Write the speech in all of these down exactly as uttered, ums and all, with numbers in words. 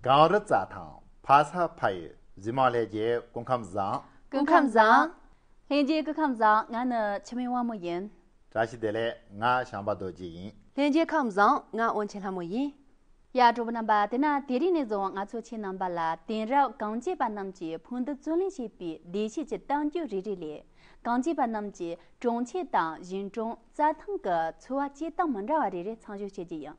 གངས་རི་རྩྭ་ཐང་ཕ་ས་ཕ་ཡུལ། གཟིགས་མོ་ལྷན་རྒྱས་སྐུ་ཁམས་བཟང་། སྐུ་ཁམས་བཟང་། ལྷན་རྒྱས་སྐུ་ཁམས་བཟང་། ང་ནི་འཆི་མེད་དབང་མོ་ཡིན། བཀྲ་ཤིས་བདེ་ལེགས། ང་བྱམས་པ་རྡོ་རྗེ་ཡིན། ལྷན་རྒྱས་ཁམས་བཟང་། ང་དབོན་ཆེན་ལྷ་མོ་ཡིན། ཡ། གྲོགས་པོ་རྣམ་པ། དེ་ན་དེ་རིང་ནས་བཟུང་ང་ཚོ་ཁྱེད་རྣམ་པ་ལ་དེང་རབས་གངས་སྐྱེས་པ་རྣམས་ཀྱིས་ཕུགས་འདུན་བརྩོན་ལེན་བྱེད་པའི་བདེ་སྐྱིད་ཀྱི་གཏམ་རྒྱུད་རེ་རེ་ལས། གངས་སྐྱེས་པ་རྣམས་ཀྱི་གྲོང་ཁྱེར་དང་གཞིས་གྲོང་རྩྭ་ཐང་གི་འཚོ་བ་སྐྱེལ་སྟངས་མི་འདྲ་བ་རེ་རེ་མཚམས་ཞིབ་བྱེད་ཀྱི་ཡིན།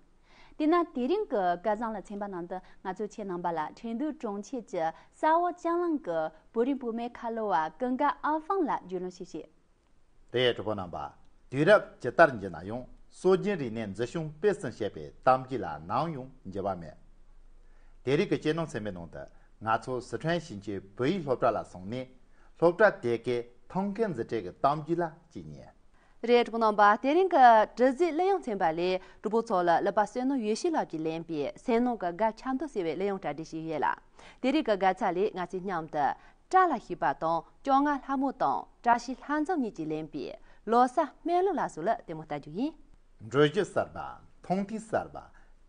དེས་ན་དེ་རིང་གི་སྐལ་བཟང་ལ་ཚན་པ་ནང་དུ་ང་ཚོས་ཁྱེད་རྣམ་པ་ལ་ཁྲིན་ཏུའུ་གྲོང་ཁྱེར་གྱི་ས་འོག་ལྕགས་གླང་གི་བོད་རིགས་བུད་མེད་ཁ་ལོ་བ་ཀུན་དགའ་ཨ་ཧྥང་ལ་རྒྱུས་ལོན་ཞིག་བྱེད། དེ་ཡི་གྲོགས་པོ་རྣམ་པ། དུས་རབས་ཇི་ལྟར་འགྱུར་ན་ཡང་སྲོལ་རྒྱུན་རིག་གནས་འཛིན་སྐྱོང་སྤེལ་ཟིན་བྱེད་པའི་གཏམ་རྒྱུད་ལ་ནམ་ཡང་འགྱུར་བ་མེད། དེ་རིང་གི་ཅེ་ནོང་ཚན་པའི་ནང་དུ་ང་ཚོ་སི་ཁྲོན་ཞིང་ཆེན་བོད་ཡིག་སློབ་གྲྭ་ལ་སོང་ནས་སློབ་གྲྭ་དེ་གའི་ཐང་ཀའི་འཛིན་གྲྭའི་གི་གཏམ་རྒྱུད་ལ་གཅིག་ཉན། རེད། གྲོགས་པོ་རྣམ་པ། དེ་རིང་གི་དྲི་ཟའི་གླུ་དབྱངས་ཚན་པ་ལས་གྲོགས་པོ་ཚོ་ལ་གླུ་པ་བསོད་ནམས་ཡེ་ཤེས་ལགས་ཀྱིས་ལེན་པའི་སེམས་ནང་གི་དགའ་འཆར་འདོད་ཟེར་བའི་གླུ་དབྱངས་གྲ་སྒྲིག་ཞིག་ཡོད་ལ། དེ་རིང་གི་དགའ་ཚལ་ལས་ང་ཚོས་མཉམ་དུ་བཀྲ་ལ་ཤིས་པ་དང་སྐྱོ་ངལ་ལྷ་མོ་དང་བཀྲ་ཤིས་ལྷ་འཛོམས་གཉིས་ཀྱིས་ལེན་པའི་ལོ་གསར་སྨོན་གླུ་ལ་སོགས་ལ་ལྟད་མོ་ལྟ་རྒྱུ་ཡིན། འགྲུལ་བཞུད་གསར་པ། མཐོང་ཐོས་གསར་པ།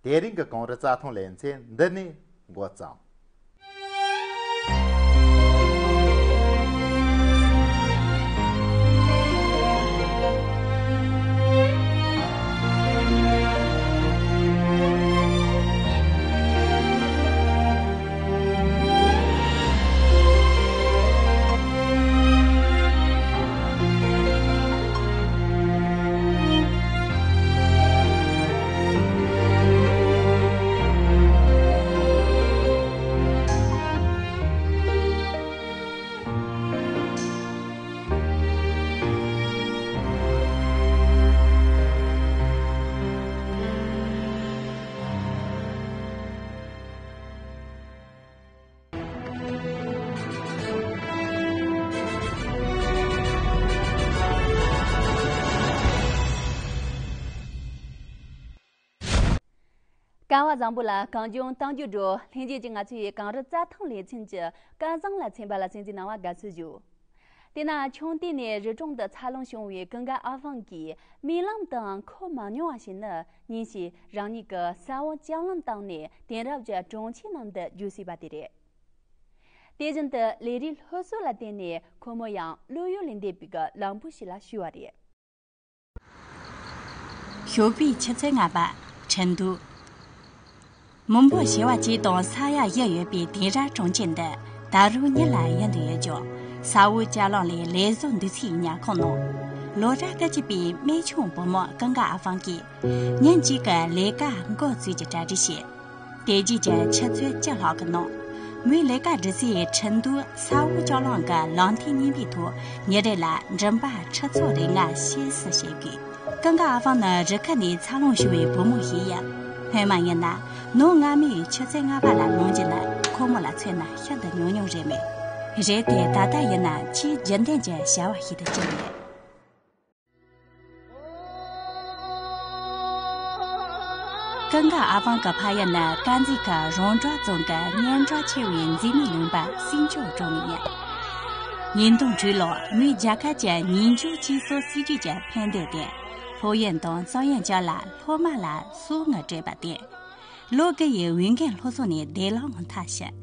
དེ་རིང་གི་གངས་རི་རྩྭ་ཐང་ལེ་ཚན་འདི་ནས་འགོ་བརྩམས། སྐལ་བ་བཟང་པོ་ལ་གངས་ལྗོངས་གཏམ་རྒྱུད་འགྲོ། ལྷན་རྒྱས་ཀྱིས་ང་ཚོའི་གངས་རི་རྩྭ་ཐང་ལེ་ཚན་གྱི་སྐལ་བཟང་ལ་ཚན་པ་ལ་གསན་གཟིགས་གནང་བར་དགའ་བསུ་ཞུ། དེས་ན་ཆུང་དུས་ནས་རི་གྲོང་དུ་འཚར་ལོངས་བྱུང་བའི་ཀུན་དགའ་ཨ་ཧྥང་གིས་རྨི་ལམ་དང་འཁོར་མ་མྱོང་བ་ཞིག་ནི། ཉིན་ཞིག་རང་ཉིད་ཀྱི་ས་འོག་ལྕགས་ལམ་བཏང་ནས་དེང་རབས་ཀྱི་གྲོང་ཁྱེར་ནང་དུ་འགྱུར་སྲིད་པ་དེ་རེད། དེ་བཞིན་དུ་ལས་རིགས་སློབ་གསོ་ལ་བརྟེན་ནས་ཁོ་མོ་ཡང་བློ་ཡུལ་ལས་འདས་པའི་གི་ལམ་བུ་ཞིག་ལ་ཞུགས་པ་རེད། ཞོགས་པའི་ཆུ་ཚོད་ལྔ་པ། ཁྲིན་ཏུའུ། མི་འབོར་བྱེ་བ་གཅིག་དང་ས་ཡ་བཞི་ཡོད་པའི་དེང་རབས་གྲོང་ཁྱེར་འདི་ད་རུང་ཉིད་ལ་ཡིད་འདི་ཡོད་ཀྱང་། ས་འོག་ལྕགས་ལམ་ལས་ལས་བཟོ་འདི་ཚོའི་ཉལ་ཁང་ནང་། ལོ་རབས་དགུ་བཅུ་པའི་རྨད་ཆུང་བུ་མོ་ཀུན་དགའ་ཨ་ཧྥང་གིས་ཉིན་གཅིག་གི་ལས་ཀ་འགོ་བཙུགས་ཀྱི་གྲ་སྒྲིག་བྱས། དེ་རྗེས་ཀྱི་ཆུ་ཚོད་བཅུ་ལྷག་གི་ནང་། མོའི་ལས་ཀ་སྒྲུབ་སའི་ཁྲིན་ཏུའུ་ས་འོག་ལྕགས་ལམ་གྱི་ལམ་ཐིག་རྙིང་པའི་ཐོག་ཉིན་རེ་ལ་མགྲིན་པ་ཁྲི་ཚོ་རེ་ལྔ་ཕྱིས་སུ་བྱེད་དགོས། ཀུན་དགའ་ཨ་ཧྥང་ནི་རི་ཁུལ་ནས་འཚར་ལོངས་བྱུང་བའི་བུ་མོ་ཞིག་ཡིན། སྔོན་མ་ཡིན་ན་ནོར་སྔ་མའི་ཆུ་ཚོད་ལྔ་པ་ལ་ལངས་རྒྱུ་ནི་ཁོ་མོ་ལ་མཚོན་ན་ཤིན་ཏུ་ཉུང་ཉུང་རེད་མོད། རེད་དེ་ད་ལྟ་ཡིན་ན་ཆེས་རྒྱུན་ལྡན་གྱི་བྱ་བ་ཞིག་ཏུ་གྱུར་ཡོད། ཀུན་དགའ་ཨ་ཧྥང་གི་ཕ་ཡུལ་ནི་དཀར་མཛེས་ཁུལ་རོང་འབྲོག་རྫོང་གི་སྙན་གྲགས་ཆེ་བའི་མཛེས་མའི་ལུང་པ་སྲིན་ཆུ་གྲོང་ཡིན། ཉིས་སྟོང་དྲུག་ལོར་མོས་རྒྱལ་ཁབ་ཀྱི་ཉིན་རྒྱུན་སྤྱི་ཚོགས་སྲིད་ཇུས་ཀྱི་ཕན་བདེ་དེ་སློབ་ཡོན་དང་རྩིས་ཡོན་བཅས་ལ་སློབ་མ་ལ་གསོལ་དངུལ་སྤྲད་པ་སྟེ། ལོ་དགུ་ཡི་འོས་འགན་སློབ་གསོ་ནས་བདེ་བླག་ངང་ཐར་ཞིང་།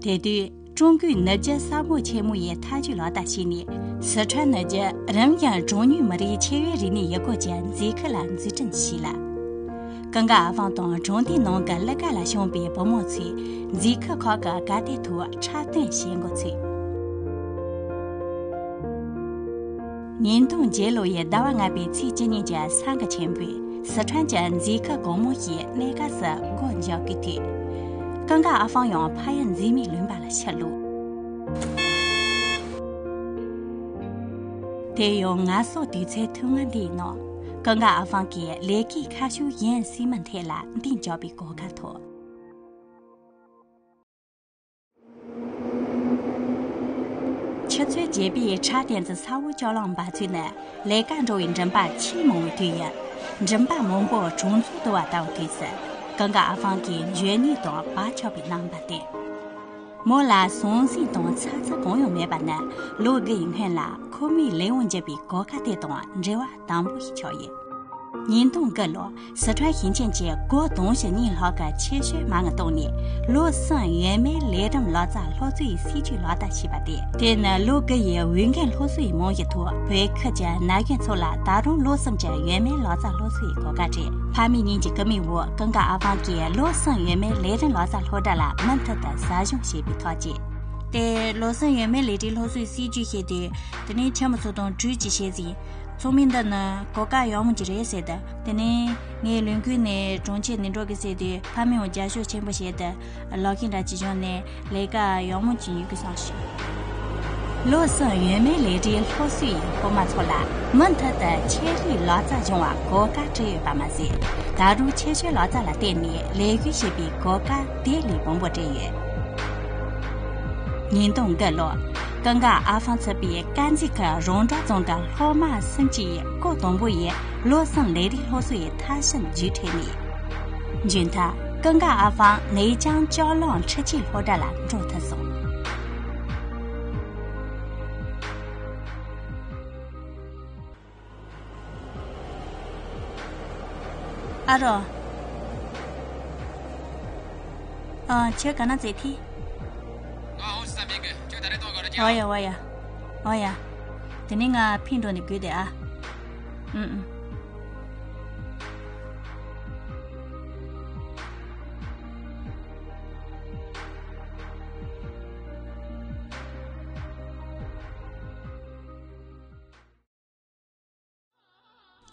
དེ་དུས་ཀྲུང་གོའི་ནུབ་རྒྱུད་ས་མོ་ཆེན་མོ་ཡི་ཐལ་ཇུས་ལག་བསྟར་བྱས་ནས། སི་ཁྲོན་ནུབ་རྒྱུད་རིམ་བཞིན་གྲངས་ཉུང་མི་རིགས་ཆེ་བའི་རིག་གནས་ཡུལ་སྐོར་གྱི་མཛེས་ཁུལ་ལ་འཛུགས་སྐྲུན་བྱས་ལ། ཀུན་དགའ་ཨ་ཧྥང་དང་གྲོང་སྡེའི་ནང་གི་གླུ་གར་ལ་ཞུགས་པའི་བུ་མོ་ཚོས་མཛེས་ཁུལ་ཁག་གི་གར་སྟེགས་ཐོག་འཁྲབ་སྟོན་བྱེད་འགོ་ཚུགས། ཉིས་སྟོང་བརྒྱད་ལོ་ཡི་ཟླ་བ་ལྔ་པའི་ཚེས་བཅུ་གཉིས་ཀྱི་ས་གི་ཆེན་པོས་སི་ཁྲོན་གྱི་མཛེས་ཁུལ་གང་མང་ཞིག་གནས་སྐབས་སུ་སྒོ་འབྱེད་ཀྱི་དུས། ཀུན་དགའ་ཨ་ཧྥང་ཡང་ཕ་ཡུལ་མཛེས་མའི་ལུང་པ་ལ་ཕྱིར་ལོག་དེ་ཡང་ངལ་གསོ་དུས་ཚོད་ཐུང་ངུ་འདིའི་ནང་། ཀུན་དགའ་ཨ་ཧྥང་གིས་ལས་ཀའི་ཁ་ཕྱོགས་གཞན་སུས་མི་འཐད་ལ་འདི་འཇོག་པའི་གོ་སྐབས་ཐོབ། ཆུ་ཚོད་བརྒྱད་པའི་འཁྲབ་སྟོན་དུ་ས་འོག་ལྕགས་ལམ་འབབ་ཚུགས་ནས་ལས་ཀ་འགྲོ་བའི་མགྲིན་པ་ཆེས་མང་བའི་དུས་ཡིན། མགྲིན་པ་མང་པོ་གྲོང་ཚོར་དུ་བ་ལྟ་བུ་དུས་སུ་ཀུན་དགའ་ཨ་ཧྥང་གིས་འཇོན་ནུས་དང་བག་ཆགས་པའི་རྣམ་པ་བསྟན། མོ་ལ་ཟང་ཟིང་དང་ཚ་ཚ་གང་ཡང་མེད་པ་ནི་ལོ་དགུའི་སྔོན་ལ་ཁོ་མོས་ལས་དབང་བགྱིས་པའི་གོ་སྐབས་དེ་དང་འབྲེལ་བ་དམ་པོ་ཞིག་ཆགས་ཡོད། ཉིས་སྟོང་དགུ་ལོར་སི་ཁྲོན་ཞིང་ཆེན་གྱི་གོ་བརྡུང་ཞིང་གཉིས་ལྷག་གི་ཆེད་སྤྱོད་མ་དངུལ་བཏོན་ནས་ལོ་གསུམ་ཡུན་མའི་ལས་རིམ་ལག་རྩལ་སློབ་གསོའི་སྲིད་ཇུས་ལག་བསྟར་བྱས་པ་སྟེ། དེ་ནི་ལོ་དགུ་ཡི་འོས་འགན་སློབ་གསོའི་རྨང་གཞིའི་ཐོག་བོད་ཁུལ་གྱི་ན་གཞོན་ཚོ་ལ་ད་རུང་ལོ་གསུམ་གྱི་ཡུན་མའི་ལག་རྩལ་སློབ་གསོའི་གོ་སྐབས་སྤྲད། ཕ་མའི་མཉེན་གྱི་སྐུལ་མའི་འོག་ཀུན་དགའ་ཨ་ཧྥང་གིས་ལོ་གསུམ་ཡུན་མའི་ལས་རིམ་ལག་རྩལ་སློབ་གྲྭ་ལ་མུ་མཐུད་དུ་ཟབ་སྦྱོང་བྱེད་པའི་ཐག་བཅད། དེ་ལོ་གསུམ་ཡུན་མའི་ལས་རིགས་སློབ་གསོའི་སྲིད་ཇུས་བཤད་དེ། དེ་ནས་ཁྱིམ་མི་ཚོ་དང་གྲོས་ཀྱི་བྱས་ཟིན། ཚོགས་མི་འདི་ནི་གོ་སྐབས་ཡག་མོ་ཅིག་རེད་ཟེར་ཏེ། དེ་ནས་ངའི་ལས་འགུལ་ནས་གྲོང་ཁྱེར་ནས་འགྲོ་གི་ཟེར་དུས། ཕ་མས་འོ་རྒྱབ་སྐྱོར་ཆེན་པོ་བྱས་ཏེ། ལག་ཤེས་འདྲ་ཅིག་སྦྱོང་ནས་ལས་ཀ་ཡག་མོ་ཅིག་ཡོད་གི་བསམ་ཤག་ལོ་གསུམ་ཡུན་མའི་ལས་རིགས་སློབ་གསོའི་སློབ་མ་ཚོ་ལ་མུ་མཐུད་དུ་ཆེད་ལས་ལག་རྩལ་སྦྱོང་བར་གོ་སྐབས་སྤྲད་ཡོད་པ་མ་ཟད། ད་རུང་ཆེད་སྤྱོད་ལག་རྩལ་ལ་བརྟེན་ནས་ལས་ཞུགས་བྱེད་པའི་གོ་སྐབས་དེ་ལས་མང་པོ་སྤྲད་ཡོད། ཉིས་སྟོང་དགུ་ལོར་ཀུན་དགའ་ཨ་ཧྥང་ཚུད་པའི་དཀར་མཛེས་ཁུལ་རོང་འབྲོག་རྫོང་གི་སློབ་མ་གསུམ་གྱིས་གོ་དང་པོ་ཡི་ལོ་གསུམ་ལས་རིགས་སློབ་གསོའི་མཐར་ཕྱིན་རྒྱུགས་འཕྲད་ནས། མཇུག་མཐར་ཀུན་དགའ་ཨ་ཧྥང་ནེའུ་ཅང་ལྕགས་ལམ་འཕྲུལ་ཆས་སློབ་གྲྭ་ལ་འགྲོ་ཐུབ་སོང་། ཨ་རོ། ཨ། ཁྱོད་ག་ན་ཙེ་ཐི། ང་འོང་ས་མེད་གི། ཁྱོད་ད་རེས་གཏོང་ག་རེ་ཨོ་ཡ་ཨོ་ཡ། ཨོ་ཡ། དེ་ནས་ང་ཕིང་འགྲོ་ནས་དགོས་དེ་ཨ། ཨུམ་ཨུམ།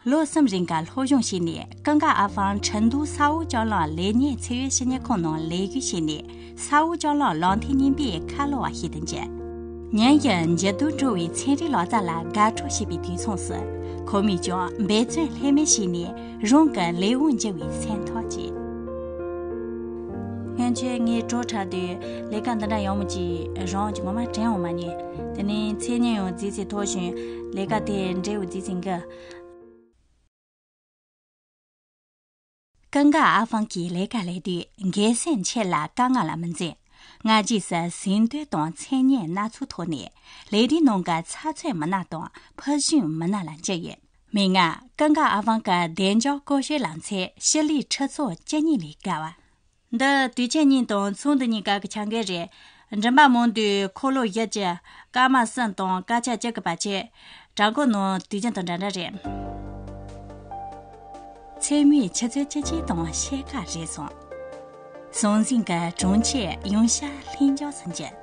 ལོ་གསུམ་རིང་གི་སློབ་སྦྱོང་བྱས་ནས་ཀུན་དགའ་ཨ་ཧྥང་ཁྲིན་ཏུའུ་ས་འོག་ལྕགས་ལམ་ལས་གཉེར་ཚད་ཡོད་ཕྱི་ཉལ་ཁང་ནང་ལས་ཞུགས་བྱས་ནས་ས་འོག་ལྕགས་ལམ་ལག་མཐིལ་གཉིས་པའི་ཁ་ལོ་བ་ཞིག་ཏུ་གྱུར། ཉིན་ཞིག་འགྱུར་ལྡོག་འགྲོ་བའི་ཚན་རིག་ལག་རྩལ་ལ་དགའ་སྤྲོ་བྱེད་པའི་དུས་མཚུངས་སུ། ཁོ་མོས་ཀྱང་འབད་བརྩོན་ལྷོད་མེད་བྱས་ནས་རང་གི་ལས་དབང་སྒྱུར་བའི་སེམས་ཐག་བཅད། སྔོན་ཆད་ངས་བྲོ་འཁྲབ་དུས་ལས་ཀ་འདི་འདྲ་ཡག་མོ་ཅིག་རང་གི་ངོ་མ་དྲན་འོང་མ་ཉེ། དེ་ནས་མཚན་སྙན་ཡང་རྫིས་ཚེ་མཐོ་ཞིང་ལས་ཀ་དེ་འབྲས་བུ་རྫིས་ཚེ་འགི། ཀུན་དགའ་ཨ་ཧྥང་གིས་ལས་ཀ་ལས་དུས་འགན་སེམས་ཆེ་ལ་དཀའ་ངལ་ལ་མི་འཛེམ། སྔ་རྗེས་སུ་ཟིན་ཐོ་དང་མཚན་སྙན་སྣ་ཚོགས་ཐོག་ནས་ལས་རིགས་ནང་གི་ཚགས་ཚུད་མི་སྣ་དང་ཕུལ་བྱུང་མི་སྣ་ལ་གྱུར་ཡོད། མིག་སྔར་ཀུན་དགའ་ཨ་ཧྥང་གི་བདེ་འཇགས་སྐོར་སྐྱོད་ལག་རྩལ་ཞི་ལུའི་ཁྲི་ཚོ་བཅུ་གཉིས་ལས་བརྒལ་བ། འདི་དུས་ཆེན་གཉིས་དང་ཚོགས་འདུ་གཉིས་སྐབས་ཀྱི་ཆ་འགོད་རེད། མགྲིན་པ་མང་དུས་འཁོར་ལོ་བཞི་བཅུ། སྐར་མ་གསུམ་དང་སྐར་ཆ་བཅུ་གི་བར་ཆད། དྲ་འགོ་ནང་དུས་རྒྱུན་དང་འདྲ་འདྲ་རེད། མཚན་མོའི་ཆུ་ཚོད་བཅུ་གཅིག་དང་ཕྱེད་ཀ་རེད་སོང་། ཟང་ཟིང་གི་གྲོང་ཁྱེར་ཡང་བསྐྱར་ལྷིང་འཇགས་སུ་གྱུར།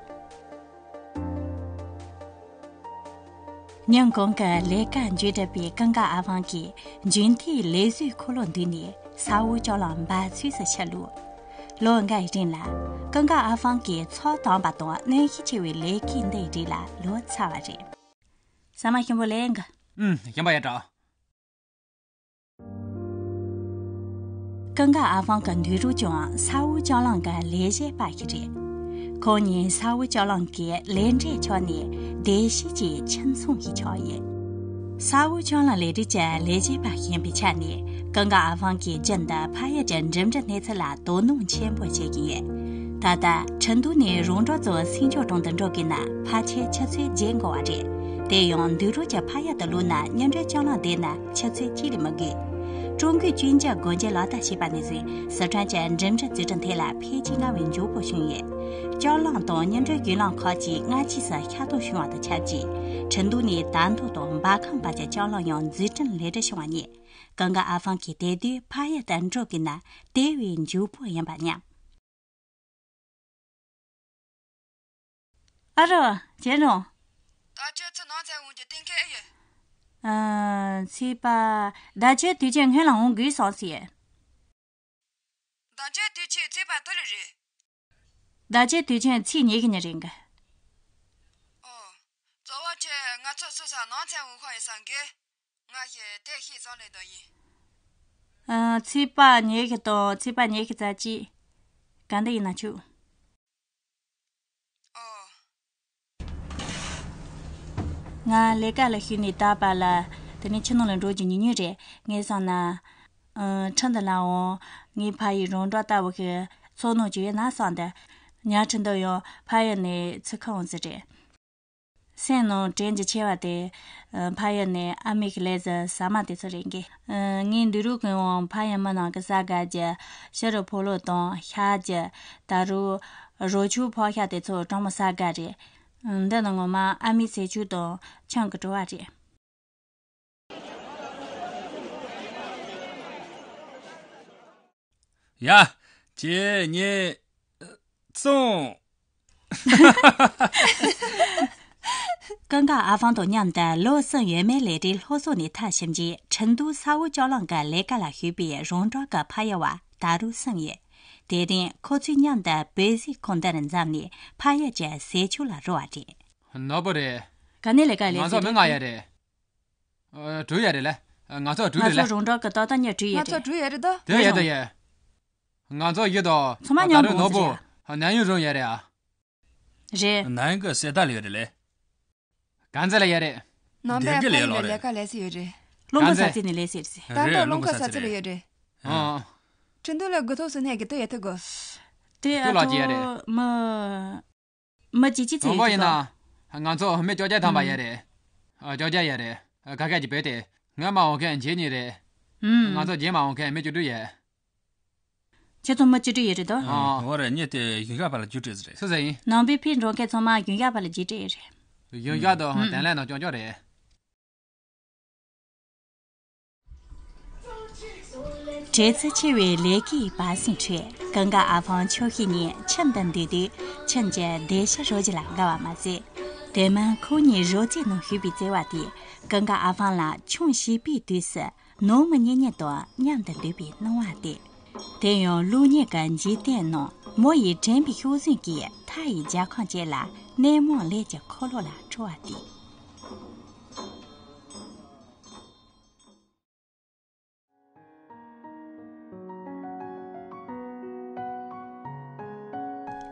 ཉིན་གང་གི་ལས་ཀ་མཇུག་བསྒྲུབས་པའི་ཀུན་དགའ་ཨ་ཧྥང་གིས་མཇུག་མཐའི་ལས་བཟོའི་འཁོར་ལོ་མདུན་ནས་ས་འོག་ལྕགས་ལམ་འབབ་ཚུགས་སུ་ཕྱིར་ལོག་ལོ་འགའི་རིང་ལ་ཀུན་དགའ་ཨ་ཧྥང་གི་ཚགས་དམ་པ་དང་གནོན་ཤུགས་ཆེ་བའི་ལས་ཀའི་འདི་རིགས་ལ་ལོ་ཚར་བ་རེད། ཟ་མ་ཞིམ་པོ་ལེན་གི། ཨུམ། ཞིམ་པ་ཡ་དྲག་ཀུན་དགའ་ཨ་ཧྥང་གི་འདུག་རོགས་ཀྱང་ས་འོག་ལྕགས་ལམ་གྱི་ལས་བྱེད་པ་ཞིག་རེད། ཁོང་གཉིས་ས་འོག་ལྕགས་ལམ་གྱི་ལས་འབྲེལ་ཕྱོགས་ནས་སྡེ་བཞི་གྱི་ཁྱིམ་ཚང་ཞིག་ཆགས་ཡོད། ས་འོག་ལྕགས་ལམ་ལས་རིགས་ཀྱི་ལས་བྱེད་པ་ཡིན་པའི་ཆ་ནས་ཀུན་དགའ་ཨ་ཧྥང་གིས་རྒྱུན་དུ་ཕ་ཡུལ་གྱི་འགྲིམ་འགྲུལ་གནས་ཚུལ་ལ་དོ་སྣང་ཆེན་པོ་བྱེད་ཀྱི་ཡོད། ད་ལྟ་ཁྲིན་ཏུའུ་ནས་རོང་འབྲོག་རྫོང་སེང་ཆོག་གྲོང་དུ་འགྲོ་དགོས་ན་ཕལ་ཆེར་ཆུ་ཚོད་བརྒྱད་འགོར་བ་རེད། དེ་ཡང་འདུག་རོགས་ཀྱི་ཕ་ཡུལ་དུ་ལོག་ན་ཉིན་རེ་ལྕགས་ལམ་བསྡད་ན་ཆུ་ཚོད་གཅིག་ལས་མི་དགོས། ཀྲུང་གོས་བཅོས་སྒྱུར་སྒོ་འབྱེད་ལག་བསྟར་བྱས་པ་ནས་བཟུང་སི་ཁྲོན་གྱི་འགྲིམ་འགྲུལ་རྩིས་ཁྲ་ཐད་ལ་འཕེལ་རྒྱས་སྔར་བས་མགྱོགས་པོ་བྱུང་ཡོད། ལྕགས་ལམ་དང་ཉིན་རེའི་བརྒྱུད་ལམ་ཁག་ཅིག་སྔ་རྗེས་སུ་ཤར་གཏོང་བྱུང་བ་དང་ཆབས་ཅིག་ཁྲིན་ཏུའུ་ནས་དར་མདོ་དང་འབར་ཁམས་བར་གྱི་ལྕགས་ལམ་ཡང་འཛུགས་སྐྲུན་ལེགས་གྲུབ་བྱུང་བ་ཉིད་ཀུན་དགའ་ཨ་ཧྥང་གིས་དེ་དུས་ཕ་ཡུལ་དུ་འགྲོ་དགོས་ན་དེ་བས་མགྱོགས་པོ་ཡིན་པ་སྙམ། ཨ་རོ། གྱེན་རོང་། ད་ཁྱོད་ཚོ་ནང་ཚན་འོང་རྒྱུ་གཏན་འཁེལ་ཨེ་ཡོད། ཨ། ཚེས་པ། ཟླ་བཅུའི་དུས་ཆེན་སྔོན་ལ་འོང་དགོས་བསམ་སྲིད། ཟླ་བཅུའི་དུས་ཆེན་ཚེས་པ་དུ་ལ་རེད། ཟླ་བཅུའི་དུས་ཆེན་ཚེས་ཉི་ཤུ་ཉིན་རེད་གི། ཨོ། གཙོ་བོ་ཁྱེད་ང་ཚོ་སུ་ས་ནང་ཚན་འོང་ཁ་ཡོད་ས་འགི། ང་ཞེས་དེ་ཤེས་སོང་ལེ་དོ་ཡིན། ཨ། ཚེས་པ་ཉི་ཤུ་དང་ཚེས་པ་ཉི་ཤུ་རྩ་གཅིག་ག་འདི་ཡིན་ན་ཆུག་ཨོ། ང་ལས་ཀ་ལ་ཞུགས་ནས་ད་བར་ལ་དེ་ནས་ཕྱི་ནང་ལ་འགྲོ་རྒྱུ་ཉུང་ཉུང་རེད། ངས་བསམ་ན། ཨ། ཁྲིན་ཏུའུ་ལ་འོང་། ངའི་ཕ་ཡུལ་རོང་འབྲོག་ལྟ་བུ་ཞིག་ཚོར་སྣང་ཅིག་ཡོད་ན་བསམ་སྟེ། ཉག་ཁྲིན་ཏུའུ་ཡང་ཕ་ཡུལ་ནས་ཚུར་ཁ་འོང་ཟེར་རེད། སེམས་ནང་དྲན་རྒྱུ་ཆེ་བ་དེ། ཨ། ཕ་ཡུལ་ནས་ཨ་མའི་གི་ལས་ཟུར་ཟ་མ་དེ་ཚོ་རེད་གི། ཨ། ངའི་འདི་རུ་གི་འོང་ཕ་ཡུལ་མི་ནང་གི་ཟ་དགའ་རྒྱུ། ཕྱི་རུ་ཕོ་ལོ་དང་ཤ་རྒྱུ། ད་རུ་རོ་ཆུ་ཕག་ཤ་དེ་ཚོ་གྲོགས་མོ་ཟ་དགའ་རེད། འདི་ནི་ངོ་མ་ཨ་མའི་ཟས་བཅུད་དང་ཆང་གི་བྲོ་བ་རེད། ཡ། ཁྱེད་གཉིས། གསུང་། ཀུན་དགའ་ཨ་ཧྥང་དང་མཉམ་དུ་ལོ་གསུམ་ཡས་མས་ལས་གྲྭའི་སློབ་གསོ་ནས་མཐར་ཕྱིན་རྗེས། ཁྲིན་ཏུའུ་ས་འོག་ལྕགས་གླང་གི་ལས་ཀ་ལ་ཞུགས་པའི་རོང་འབྲོག་གི་ཕ་ཡུལ་བ་ད་རུ་སུན་ཡོད། དེ་རིང་ཁོ་ཚོས་མཉམ་དུ་བོད་ཟས་ཁོག་འདི་རུ་འཛོམས་ནས་ཕ་ཡུལ་གྱི་ཟས་སྤྱོད་ལ་རོལ་བ་རེད། ནོར་བུ་རེད། ག་ནས་ལས་ཀ་ལས་ང་ཚོ་མི་ལྔ་ཡོད་རེད། ཨ། དྲུག་ཡོད་རེད་ལ། ང་ཚོ་དྲུག་ང་རེད་ལ། ཚོ་རོང་འབྲོག་གི་ཏག་ཏག་ཉིད་དྲུག་ཡོད་ང་ཚོ་རེད། དྲུག་ཡོད་རེད་ད། དེ་ཡོད་ད་ཡོད། ང་ཚོ་ཡོད་དོ། ཚང་མ་མཉམ་ད་རུང་ནོར་བུ། ནན་ཡུན་རུང་ཡོད་རེད་ཨ། རེད། ནན་གི་སེ་ད་ལ་ཡོད་རེད་ལ། གང་ཚེ་ལ་ཡོད་རེད། ནང་པའི་ཕ་ཡུལ་ལ་ལས་ཀ་ལས་སི་ཡོད་རེད། རླུང་ཁ་ས་ཚིགས་ནས་ལས་སི་རེད། ད་ལྟ་རླུང་ཁ་ས་ཚིགས་ལ་ཡོད་རེད། ཨ། ཁྲིན་ཏུའུ་ལ་དགུ་ཐོག་སུ་ནས་གི་ཏུ་ཡོད་ཐུ་གོ། དེ་ཨ་ཐོ་མི། མི་གཅིག་གཅིག་ཚེ་ཡོད་ན། ང་ཚོ་མི་བཅོ་བརྒྱད་ཐམ་པ་ཡོད་རེད། ཨ། བཅོ་བརྒྱད་ཡོད་རེད། ཨ། ཁ་ཁ་གྱི་བོད་དེ་ངས་མ་འོང་མཁན་བྱེད་ཉིན་རེད། ང་ཚོ་རྗེས་མ་འོང་མཁན་མི་བཅུ་དྲུག་ཡོད། ཁྱེད་ཚོ་མི་བཅུ་དྲུག་ཡོད་རེད་དོ། ཨ། འོ་རེད། ངས་དེ་གཞུང་ཞབས་པ་ལ་བཅུ་དྲུག་ཟེར་རེད། སུ་ཟེར་ཡིན། ནང་པའི་ཕའི་འགྲོ་མཁན་ཚང་མ་གཞུང་ཞབས་པ་ལ་བཅུ་དྲུག་ཡོད་རེད། གཞུང་ཞབས་དང་དེ་ལས་ནང་སྐྱོང་སྐྱོང་རེད། བྲེལ་འཚུབ་ཆེ་བའི་ལས་ཀའི་བར་གསེང་ཁྲོད། ཀུན་དགའ་ཨ་ཧྥང་ཆོས་ཤེས་གཉིས་ཁྱིམ་དུ་འདུས་དུས། ཁྱིམ་གྱི་བདེ་གཤེགས་རོ་བརྒྱ་ལ་དགའ་བ་མ་ཟད། དེ་མིན་ཁོ་གཉིས་རོལ་རྩེད་ནང་ཞུགས་པའི་བརྩེ་བ་དེས་ཀུན་དགའ་ཨ་ཧྥང་ལ་ཆུང་བྱིས་པའི་དུས་སུ་ནང་མི་གཉེན་ཉེ་དང་མཉམ་དུ་འདུས་པའི་སྣང་བ་སྟེར། དེ་ཡང་གློག་བརྙན་གྱི་འཇིག་རྟེན་ནང་མོ་ཡིས་དྲན་པའི་ཤུགས་བཟུང་གིས་མཐའ་ཡི་རྒྱལ་ཁམས་བཅས་ལ་གནས་མང་ལས་ཀྱི་འཁོར་ལོ་ལ་འཁྲུལ་བ་སྟེར།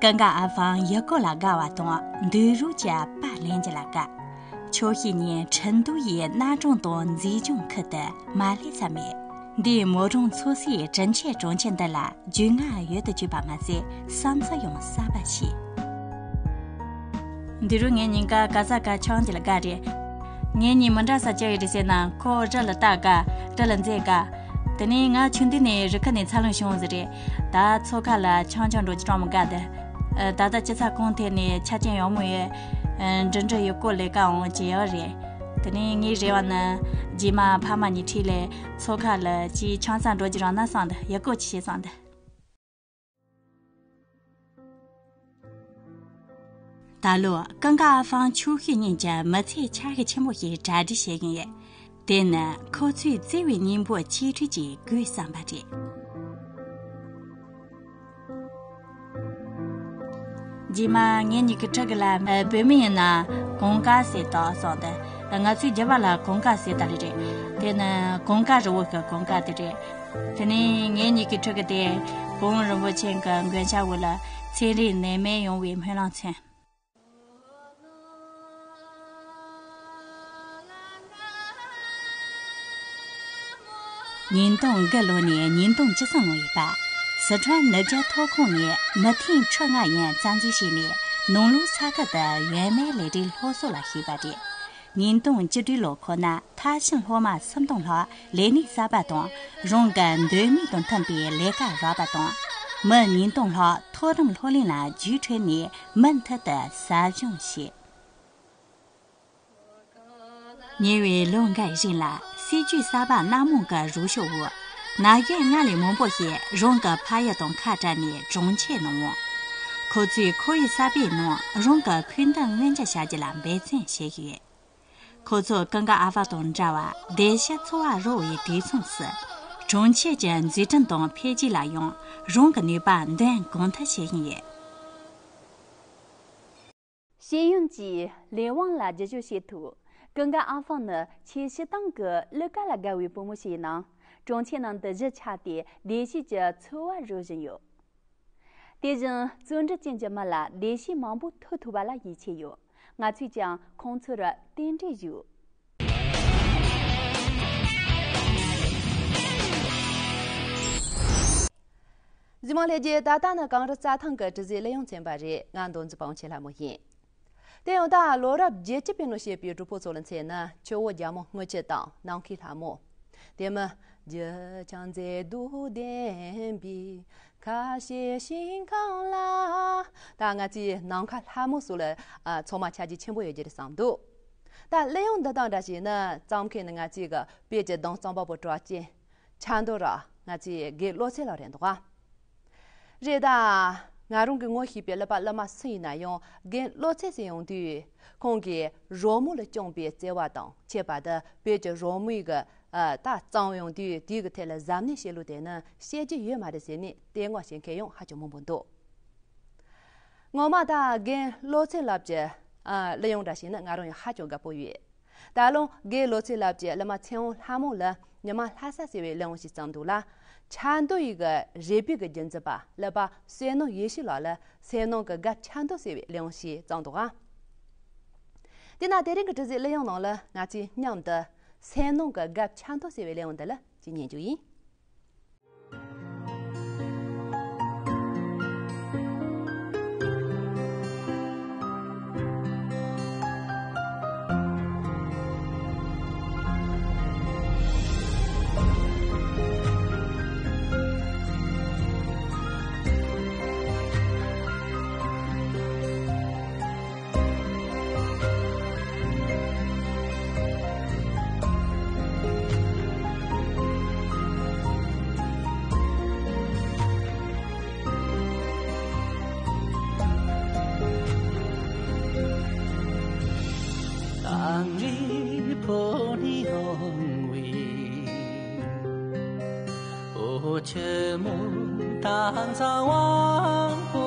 ཀུན་དགའ་ཨ་ཧྥང་ཡུལ་སྐོར་ལ་དགའ་བ་དང་འདུག་རོགས་ཀྱི་པར་ལེན་རྒྱུ་ལ་དགའ། ཆོས་ཤེས་གཉིས་ཁྲིན་ཏུའུ་ཡི་གནའ་གྲོང་དང་མཛེས་ལྗོངས་ཁུལ་དུ་མ་སླེབས་ས་མེད། འདིའི་མོ་གྲོང་ཚོ་སའི་དྲིན་ཆེན་གྲོང་ཁྱེར་འདི་ལ་རྒྱུས་མངའ་ཡོད་དུ་བཅུག་པ་མ་ཟད། བསམ་ཚུལ་ཡང་གསར་པ་བྱས། འདི་རུ་ངས་ཉིན་ཀ་ག་ས་ག་ཆང་རྒྱུ་ལ་དགའ་རེད། ངེད་གཉིས་མི་འདྲ་ས་ཅི་ཡོད་རེད་ཟེར་ན། ཁོ་རི་ལ་ལྟ་དགའ། རི་ལ་འཛེག་དགའ། དེ་ནས་ང་ཆུང་དུས་ནས་རི་ཁ་ནས་འཚར་ལོངས་བྱུང་ཟིག་རེད། ད་མཚོ་ཁ་ལ་ཆང་ཆང་འགྲོ་རྒྱུ་གྲོགས་མོ་དགའ་འདི། ད་ལྟ་སྤྱི་ཚ་གུང་ཐེག་ནས་ཆ་རྐྱེན་ཡག་མོ་ཡོད། འབྲི་འབྲི་ཡུལ་སྐོར་ལས་ཀ་འོང་གི་ཡོད་རེད། དེ་ནས་ངའི་རེ་བ་ནི་རྗེས་མ་ཕ་མ་གཉིས་འཁྲིས་ལས་མཚོ་ཁ་ལ་ཅིག་ཆང་ས་འགྲོ་རྒྱུ་རག་ན་བསམ་འདི། ཡུལ་སྐོར་ཅིག་བྱེད་བསམ་འདི། ད་ལོ་ཀུན་དགའ་ཨ་ཧྥང་ཆོས་ཤེས་གཉིས་ཀྱི་མི་ཚེའི་འཆར་གཞི་ཆེན་པོ་ཞིག་གྲ་སྒྲིག་བྱེད་ཀྱིན་ཡོད། དེ་ནི་ཁོ་ཚོའི་བརྩེ་བའི་སྙིང་པོ་གཅེས་སྤྲས་ཀྱི་དགོས་བསམ་པ་རེད། རྗེས་མ་ངེད་གཉིས་ཀྱི་ཕྲུ་གུ་ལ་བོད་མི་ཡིན་ན་གོང་དཀར་ཟེར་དང་སོགས་དེ། ང་ཚོའི་རྒྱབ་ལ་གོང་དཀར་ཟེར་ད་རེད། དེ་ནི་གོང་དཀར་རི་བོ་གི་གོང་དཀར་དེ་རེད། དེ་ནས་ངེད་གཉིས་ཀྱི་ཕྲུ་གུ་དེ་གོང་རིན་པོ་ཆེ་གི་མགོན་སྐྱབས་འོག་ལ་ཚན་རིག་ནད་མེད་ཡོང་བའི་སྨོན་ལམ་མཚོན། ཉིས་སྟོང་དགུ་ལོ་ནས་ཉིས་སྟོང་བཅུ་གསུམ་ལོ་ཡི་བར། སི་ཁྲོན་ནུབ་རྒྱུད་མཐོ་ཁུངས་ནས་མི་ཐེངས་ཁྲི་ལྔ་ཡན་རྩ་འཛུགས་བྱས་ནས། ནང་ལོགས་ས་ཁུལ་དུ་ཡོན་མེད་ལས་གྲྭའི་སློབ་གསོ་ལ་ཞུགས་པ་རེད། ཉིས་སྟོང་བཅུ་དྲུག་ལོ་ཁོ་ན་མཐར་ཕྱིན་སློབ་མ་སུམ་སྟོང་ལྷག་ལས་གནས་གསར་པ་དང་། རང་གི་འདོད་མོས་དང་མཐུན་པའི་ལས་ཀ་རག་པ་དང་། མི་ཉིས་སྟོང་ལྷག་མཐོ་རིམ་སློབ་གླིང་ལ་རྒྱུགས་འཕྲོད་ནས་མུ་མཐུད་དུ་ཟབ་སྦྱོང་བྱས། ཉེ་བའི་ལོ་འགའི་རིང་ལ་སྲིད་ཇུས་གསར་པ་སྣ་མང་གི་རོགས་སྐྱོར་འོག་ན་གཞོན་སྔར་ལས་མང་པོ་ཞིག་རང་གི་ཕ་ཡུལ་དང་ཁ་བྲལ་ནས་གྲོང་ཁྱེར་ནང་འོང་། ཁོ་ཚོས་ཁོར་ཡུག་གསར་པའི་ནང་རང་གི་ཕུགས་འདུན་མངོན་འགྱུར་བྱ་རྒྱུ་ལ་འབད་བརྩོན་བྱེད་ཀྱི་ཡོད། ཁོ་ཚོ་ཀུན་དགའ་ཨ་ཕ་དང་འདྲ་བར་བདེ་སྐྱིད་འཚོ་བ་རོལ་བའི་དུས་མཚུངས་སུ། གྲོང་ཁྱེར་གྱི་འཛུགས་སྐྲུན་དང་འཕེལ་རྒྱས་ལ་ཡང་རང་གི་ནུས་པ་འདོན་གང་ཐུབ་བྱེད་བཞིན་ཡོད། ཤེས་ཡོན་གྱིས་ལས་དབང་ལ་བསྒྱུར་བཅོས་བྱེད་ཐུབ། ཀུན་དགའ་ཨ་ཧྥང་ནི་ཆེས་སྤྱིར་བཏང་གི་གླུ་གར་ལ་དགའ་བའི་བུ་མོ་ཞིག་ཡིན་ནའང་། གྲོང་ཁྱེར་ནང་དུ་གཞིས་ཆགས་ཏེ་བདེ་སྐྱིད་ཀྱི་འཚོ་བ་རོལ་བཞིན་ཡོད། དེ་བཞིན་བརྩོན་འགྲུས་ཅན་གྱི་མི་ལ་བདེ་སྐྱིད་མང་པོ་ཐོབ་ཐུབ་པ་ལ་ཡིད་ཆེས་ཡོད། ང་ཚོས་ཀྱང་ཁོང་ཚོར་རྟེན་འབྲེལ་ཞུ། གཟིགས་མོ་ལྷན་རྒྱས། ད་ལྟ་ནི་གངས་རི་རྩྭ་ཐང་གི་དྲི་ཟའི་གླུ་དབྱངས་ཚན་པ་རེད། ང་མདོ་འཛིན་པ་དབང་ཆེན་ལྷ་མོ་ཡིན། དེ་ཡང་ད་ལོ་རབས་བརྒྱད་ཅུ་པའི་ནང་བཤད་པའི་གྲོགས་པོ་ཚོ་ལ་མཚོན་ན་ཆུ་བོ་རྒྱལ་མོ་རྔུལ་ཆུ་དང་ནམ་མཁའི་ལྷ་མོ། དེ་མིན་རྒྱུ་ཆ་མཛེས་སྡུག་ལྡན་པའི་ཁ་བཤད་ཞིང་ཁམས་ལ། ད་ང་ཚོའི་ནམ་མཁའ་ལྷ་མོ་སོགས་ལ་ཨ་ཚང་མ་ཆ་རྒྱུས་ཆེན་པོ་ཡོད་རྒྱུ་རེད་བསམ་འདུག་ད་གླུ་དབྱངས་འདི་དང་འདྲ་བྱས་ན་རྩོམ་མཁན་ནི་ང་ཚོའི་གི་བོད་ཀྱི་གདངས་རྩོམ་པ་པོ་གྲགས་ཅན། ཆབ་མདོ་ར་ང་ཚོའི་རྒན་བློ་ཚེ་ལགས་རེད་འདུག་ག་རེད་ད། ང་རང་གི་ངོ་ཤེས་པའི་གླུ་པ་གླུ་མ་སུ་ཡིན་ན་ཡང་རྒན་བློ་ཚེ་ཟེར་ཡོང་དུས་ཁོང་གིས་རོལ་མོ་ལ་བཅངས་པའི་བརྩེ་བ་དང་ཁྱད་པར་དུ་བོད་ཀྱི་རོལ་མོའི་གི་ཨ་ད་བརྩམས་ཡོང་དུས་དེའི་གི་ཐད་ལ་གཟབ་ནན་བྱེད་ལུགས་དེ་ནི་བཤད་རྒྱུ་ཡོད་མ་རེད་ཟེར་ནས་བསྟོད་བསྔགས་བྱེད་མཁན་ཡང་ཧ་ཅང་མང་པོ་འདུག་ངོ་མ་ད་རྒན་བློ་ཚེ་ལགས་ཀྱི་ཨ་གླུ་དབྱངས་འདྲ་བྱས་ན་ང་རང་ཡང་ཧ་ཅང་དགའ་པོ་ཡོད། ད་ལོ་རྒན་བློ་ཚེ་ལགས་ཀྱི་གླུ་མ་ཚེ་དབང་ལྷ་མོ་ལ་ཉི་མ་ལྷ་ས་ཟེར་བའི་གླུ་དབྱངས་ཤིག་བརྩམས་འདུག་ལ། ཆབ་མདོ་ཡི་གི་རེ་སྦིས་ཀྱི་རྒྱུན་འཛིན་པ་གླུ་པ་བསོད་ནམས་ཡེ་ཤེས་ལགས་ལ་སེམས་ནང་གི་རྒད་ཆབ་མདོ་ཟེར་བའི་གླུ་དབྱངས་ཤིག་བརྩམས་འདུག་ག་དེས་ན་དེ་རིང་གི་དྲི་ཟའི་གླུ་དབྱངས་ནང་ལ་ང་ཚོས་མཉམ་དུ་སེམས་ནང་གི་རྒད་ཆབ་མདོ་ཟེར་བའི་གླུ་དབྱངས་འདི་ལ་ཅིག་ཉན་རྒྱུ་ཡིན། གངས་རིའི་ཕོ་ཉ་ཡོང་བའི། ཨོ་ཆུ་མོ་ད་ཚ་བ་པོ།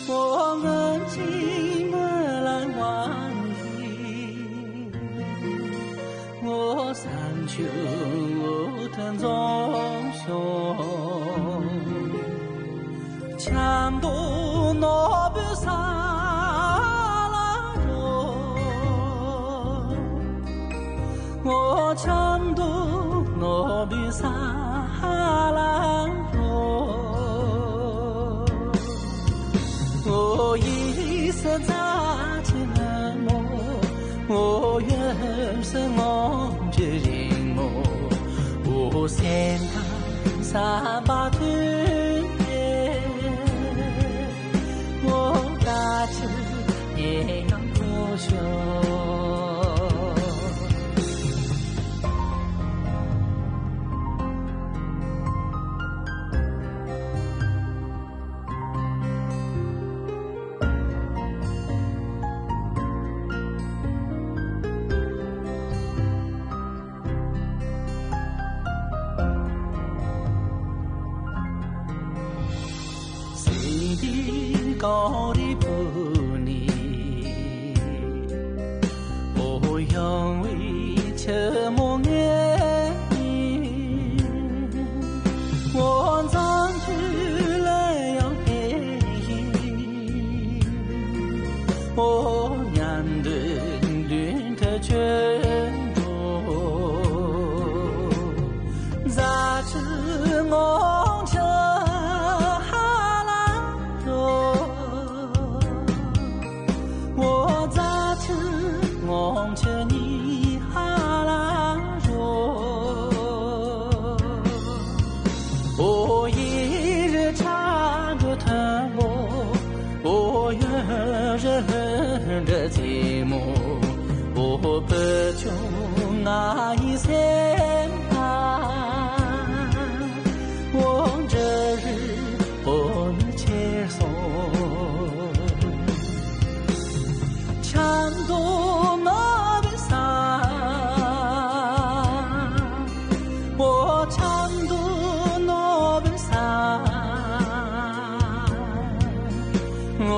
ཨོ་ང་ཅི་མ་ལ་བ་ཡི། ཨོ་སང་ཆུ་ཨོ་ཐན་ཛོང་ཤོ། ཆབ་མདོ་ནོར་བུའི་ས་ལ་འགྲོ། ངོ་ཆབ་མདོ་ནོར་བུའི་ས་ལ་འགྲོ། ངོ་ཡིད་སུ་རྫ་ཆུ་ནག་མོ། ངོ་ཡོད་སུ་ངོམ་ཆུ་རིང་མོ། འོ་སེམས་ཁམས་ས་བ་དུ་ནས། ངོ་ད་ཆུ་ཡེ་ཡང་ཁོ་ཤོ། སེང་གེ་གངས་རིའི་ཕུ་ནས། ཨོ་ཡང་བའི་ཆུ་མོ་ངའི། ཨོ་འཛམ་བུ་གླིང་ཡང་ཕེབས་ཡིན། ཨོ་མཉམ་དུ་མདུན་དུ་བྱོན་འགྲོ། རྫ་ཆུ་ངོམ་ཆུ་ཧ་ལམ་འགྲོ། འོ་རྫ་ཆུ་ངོམ་ཆུ་གཉིས་ཧ་ལམ་འགྲོ། འོ་ཡིད་རེ་ཆགས་འགྲོ་ཐུན་མོ། འོ་ཡོན་རེ་ལྷུན་འདྲ་རྩེ་མོ། འོ་བུ་ཆུང་ང་ཡི་སེམས་ལ། འོ་འབྲུ་རིགས་འོ་ནི་ཆེར་སོང་། ཆབ་མདོ་ནོར་བུའི་ས། འོ་ཆབ་མདོ་ནོར་བུའི་ས། འོ་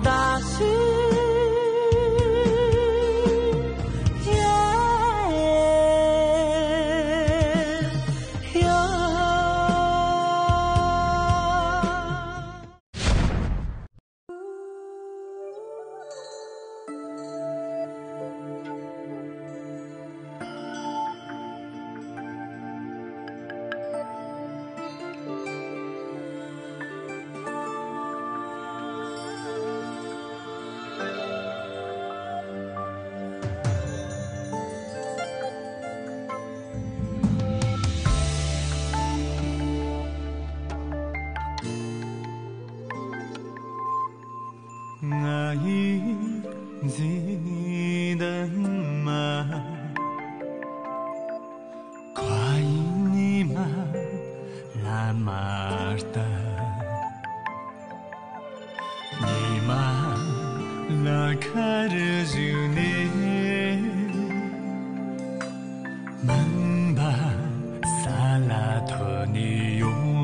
ད་ཤི་ཡེ། མ་ལྟ། ཉི་མ་ལ་ཁར་བཞུགས་ནས། མུན་པ་ས་ལ་ཐོན་ནས་ཡོང་།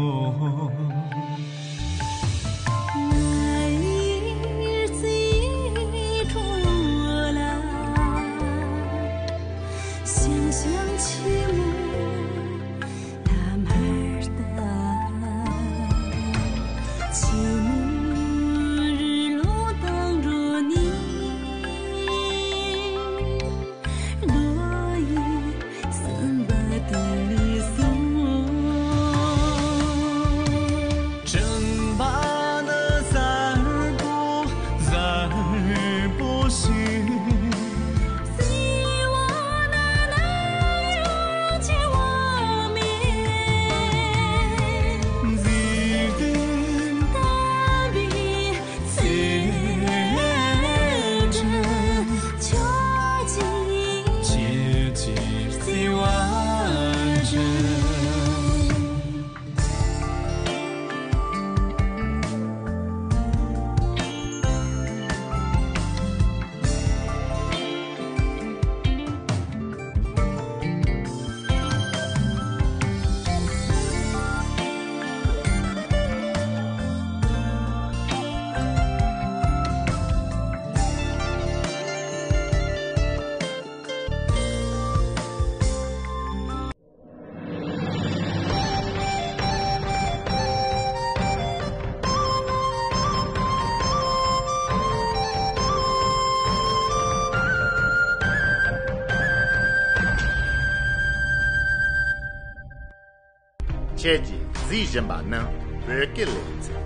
ཁྱེད་ཀྱིས་གཟིགས་བཞིན་པ་ནི་བོད་སྐད་ལེ་ཚན་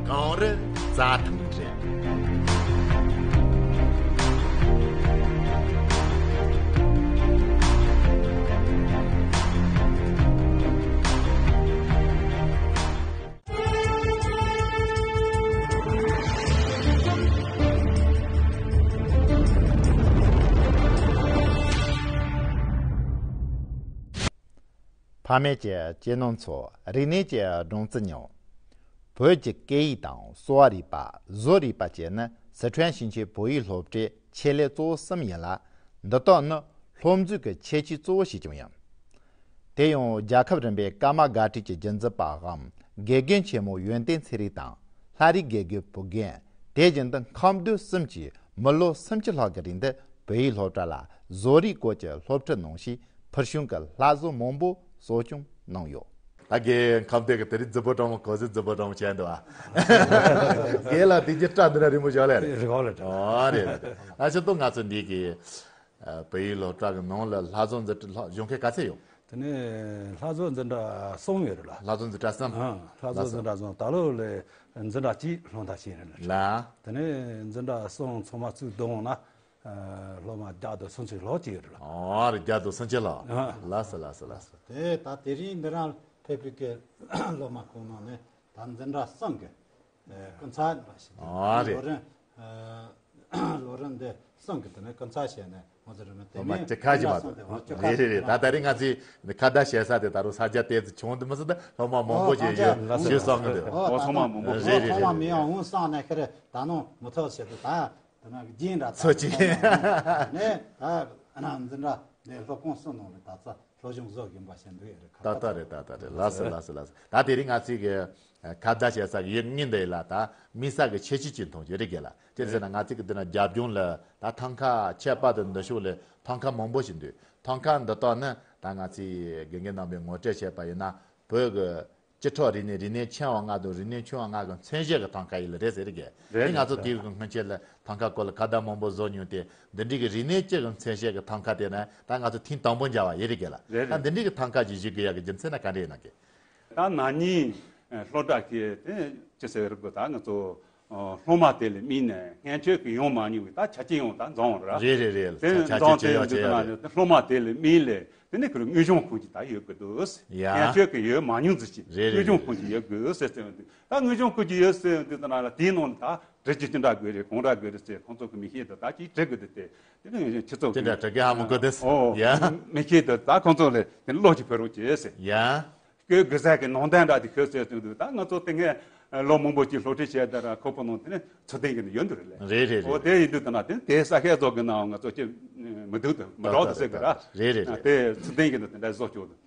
གངས་རི་རྩྭ་ཐང་རེད། ཕ་མེས་ཀྱི་སྤྱི་ནོར་ཚོ། རིག་གནས་ཀྱི་སྒྲོན་རྩི་ཉོ། བོད་ཀྱི་སྐད་ཡིག་དང་གསོ་བ་རིག་པ། བཟོ་རིག་པ་བཅས་ནི་སི་ཁྲོན་ཞིང་ཆེན་བོད་ཡིག་སློབ་གྲྭའི་ཆེད་ལས་གཙོ་བོ་གསུམ་ཡིན་ལ། འདི་དག་ནི་སློབ་འཛིན་གྱི་ཁྱད་ཆོས་གཙོ་བོ་ཞིག་ཀྱང་ཡིན། དེ་ཡང་རྒྱལ་ཁབ་རིམ་པའི་ཀརྨ་སྒར་བྲིས་ཀྱི་རྒྱུན་འཛིན་པའམ་དགེ་རྒན་ཆེན་མོ་ཡོན་ཏན་ཚེ་རིང་དང་། ལྷ་རིས་དགེ་རྒན་བུ་རྒན། དེ་བཞིན་དུ་ཁམས་སྡོད་གསུམ་གྱིས་མི་ལོ་སུམ་ཅུ་ལྷག་གི་རིང་དུ་བོད་ཡིག་སློབ་གྲྭ་ལ་བཟོ་རིག་སྐོར་གྱི་སློབ་ཁྲིད་གནང་ཞིང་། ཕུལ་བྱུང་གི་ལྷ་བཟོ་མང་པོ་གསོ་སྐྱོང་གནང་ཡོད། ད་རྒན་ཁམས་སྡོད་ཀྱི་དེ་རིང་རྫི་བོ་གྲང་མོ་གོ་ཟི་རྫི་བོ་གྲང་མོ་བྱས་འདུག་ཨ། རྒན་ལགས་དེ་རྒྱུ་སྐྲ་འདི་འདྲ་རིང་མོ་བཞག་ལེ་རེད། རི་གོ་ལ་འགྲོ། ཨོ་རེད་རེད། ཨ་ཅེ་ཏོ་ང་ཚོ་འདི་གི་ཨ་བོད་ཡིག་སློབ་གྲྭ་གི་ནང་ལ་ལྷ་བཟོ་འཛིན་གྲྭ་ལྷ་གཞོན་སྐྱེས་ག་ཚད་ཡོད། དེ་ནས་ལྷ་བཟོ་འཛིན་གྲྭ་གསུམ་ཡོད་རེད་ལ། ལྷ་བཟོ་འཛིན་གྲྭ་གསུམ། ཨང་། ལྷ་བཟོ་ལགས་སོ། འཛིན་གྲྭ་གསུམ། ད་ལོ་ལས་འཛིན་གྲྭ་གཅིག་སློབ་མཐར་ཕྱིན་རེད་ལ། ལ། དེ་ནས་འཛིན་གྲྭ་གསུམ་ཚང་མ་བཙུགས་བསྡད་ཡོང་ན་ཨ་སློབ་མ་བརྒྱ་དང་སུམ་ཅུ་ལྷག་ཅིག་ཡོད་རེད་ལ། ཨོ་རེད། བརྒྱ་དང་སུམ་ཅུ་ལྷག་ཨང་། ལགས་སོ་ལགས་སོ་ལགས་སོ། དེ་ད་དེ་རིང་འདི་རང་ཕེབས་པའི་གི་སློབ་མ་ཁོང་ནང་ནས་ད་འཛིན་གྲྭ་གསུམ་གི་ཨ་སྐུ་ཚབ་འདྲ་ཞིག་ཨ་རེད། ལོ་རིམ་ཨ་ལོ་རིམ་འདི་གསུམ་གི་དེ་ནས་སྐུ་ཚབ་བྱས་ནས་ང་ཚོ་རིམ་པ་དེ་ཨོ་མ་མིན་ཅི་ཁ་ཅི་མ་གཏོགས། ཨོ་ཅོ་ཁ་རེད་རེད་རེད། ད་ད་རིང་ང་ཚོས་ཁ་བརྡ་བྱེད་ས་དེ་ད་རུང་ས་རྒྱ་ཏོག་ཙམ་བྱུང་འདུག་མི་སྲིད་ད་སློབ་མ་མང་པོ་ཞིག་ཡོད་ཞུ་བསམ་གི་འདུག་ཨོ་ཚང་མ་མང་པོ་རེད་རེད་ཚང་མ་རེད། མི་ཡང་འོང་བསམ་ནས་ཁེ་རེད། ད་ནང་མི་ཐོག་བྱེད་དུ་ད་དེ་ནང་གི་རྒྱན་འདྲ་ཚོ་ཅི་ནས་ད་འཛིན་གྲྭ་འདི་སློབ་ཁང་གསུམ་ནང་ལ་ད་ཚ། སློབ་སྦྱོང་བཟོ་དགོས་པ་ཞིག་འདུག་ཡ་རེད། ཁ་ཏག་ཏག་རེད། ཏག་ཏག་རེད། ལགས་སོ་ལགས་སོ་ལགས་སོ། ད་དེ་རིང་ང་ཚོས་ཀྱི་ཁ་བརྡ་བྱེད་ས་གི་ཡུལ་དངོས་འདི་ལ་ད་དམིགས་བསལ་གྱི་ཁྱད་ཆོས་ཅིག་མཐོང་རྒྱུ་རེད་གི་ལ། ཅི་ཟེར་ན་ང་ཚོས་ཀྱི་འདི་ན་རྒྱབ་ལྗོངས་ལ་ད་ཐང་ཁ་ཁྱད་པར་དུ་འདི་ཕྱོགས་ལ་ཐང་ཁ་མང་པོ་ཞིག་འདུག་ཐང་ཁ་འདི་དག་ནི་ད་ང་ཚོས་དགེ་རྒན་རྣམ་པས་ངོ་སྤྲོད་བྱས་པ་ཡིན་ན་བོད་ཀྱི་སྤྱི་ཚོགས་རིག་གནས། རིག་གནས་ཆེ་བ་ལྔ་དང་རིག་གནས་ཆུང་བ་ལྔ་གི་མཚོན་བྱེད་ཀྱི་ཐང་ཁ་ཡིན་ལ་རེད་ཟེར་གི། རེད་དེ་ང་ཚོ་རེད། དེའི་སྔོན་ཆད་ལ་ཐང་ཁ་སྐོར་ལ་ཁ་བརྡ་མང་པོ་བཟོ་མྱོང་སྟེ། འདི་འདྲའི་གི་རིག་གནས་སྤྱི་གི་མཚོན་བྱེད་ཀྱི་ཐང་ཁ་དེ་ནི་ད་ང་ཚོ་ཐེངས་དང་པོ་མཇལ་བ་ཡིན་རེད་གི་ལ། རེད་ད་རེད། འདི་འདྲའི་གི་ཐང་ཁ་ཅིག་བཞེངས་དགོས་ཡག་གི་རྒྱུ་མཚན་ན་ག་འདྲ་ཡིན་ན་གི། ད་ན་ནིང་སློབ་གྲྭ་གི་དེ་ཅི་ཟེར་དགོས། ད་ང་ཚོ་སློབ་མ་དེ་ལ་དམིགས་ནས་སྔོན་ཆད་ཀྱི་ཡོང་མ་མྱོང་བའི་ད་ཆ་རྐྱེན་ཡང་ད་འཛོམས་ར། རེད་རེད་རེད། དེ་ཆ་རྐྱེན་འཛོམས་ཆེ་ཡོད་ཆེ་ཡོད་རེད། སློབ་མ་དེ་ལ་དམིགས་ལས། དེ་ནས་ཁོ་རང་དངོས་སྦྱོང་ཁང་ཅིག་ད་ཡོད་དགོས་འདུག་ཟེར། ཡ། སྔོན་ཆད་ཀྱི་ཡོད་མ་མྱོང་ཟེར་ཅིག་རེད་རེད་དངོས་སྦྱོང་ཁང་ཅིག་ཡོད་དགོས་ཟེར་ཟེར་བ་འདུག་ད་དངོས་སྦྱོང་ཁང་ཅིག་ཡོད་ཟེར་བ་འདུག་ད་ན་ལ་དེའི་ནང་ལ་ད་སྒྲིག་ཆས་ཅི་འདྲ་དགོས་རེད། གང་འདྲ་དགོས་རེད་ཟེར་ཁོང་ཚོ་གི་མི་ཤེས་འདུག་ད་ཅིག་དྲི་དགོས་འདུག་སྟེ། དེ་ནས་སྤྱི་ཚོགས་ཅི་འདྲ་དྲི་གི་ཧ་མི་གོ་དེ། ཨོ། ཡ། མི་ཤེས་འདུག་ད་ཁོང་ཚོ་ལ་དེ་བློ་ཅིག་ཕེབས་རོགས་བྱེད་ཟེར། ཡ། བཀོད་དགོས་ས་གི་ནང་དོན་འདྲ་དེ་ཤོད་ཟེར་དུས་འདུག་ད་ང་ཚོ་དེ་སྔའི་ལོ་མང་པོ་ཅིག་སློབ་ཁྲིད་བྱས་དེ་ར་ཁོ་པོ་ནང་དེ་ནས་ཚུལ་ལྡན་གྱི་ནི་ཡོད་འདུག་རེད་ལེ། རེད་རེད་འོ་རེད། དེ་ཡིན་དུས་ད་ན་དེ་དེ་ས་ཁའི་ཚོགས་ཀྱི་ནང་ང་ཚོ་ཅི་མི་འདུག་ད་མི་འགྲོ་ད་ཟེར་གི་ར། རེད་རེད་རེད། དེ་ཚུལ་ལྡན་གྱི་ནི་དེ་འདྲ་བཟོ་ཆོག་འདུག་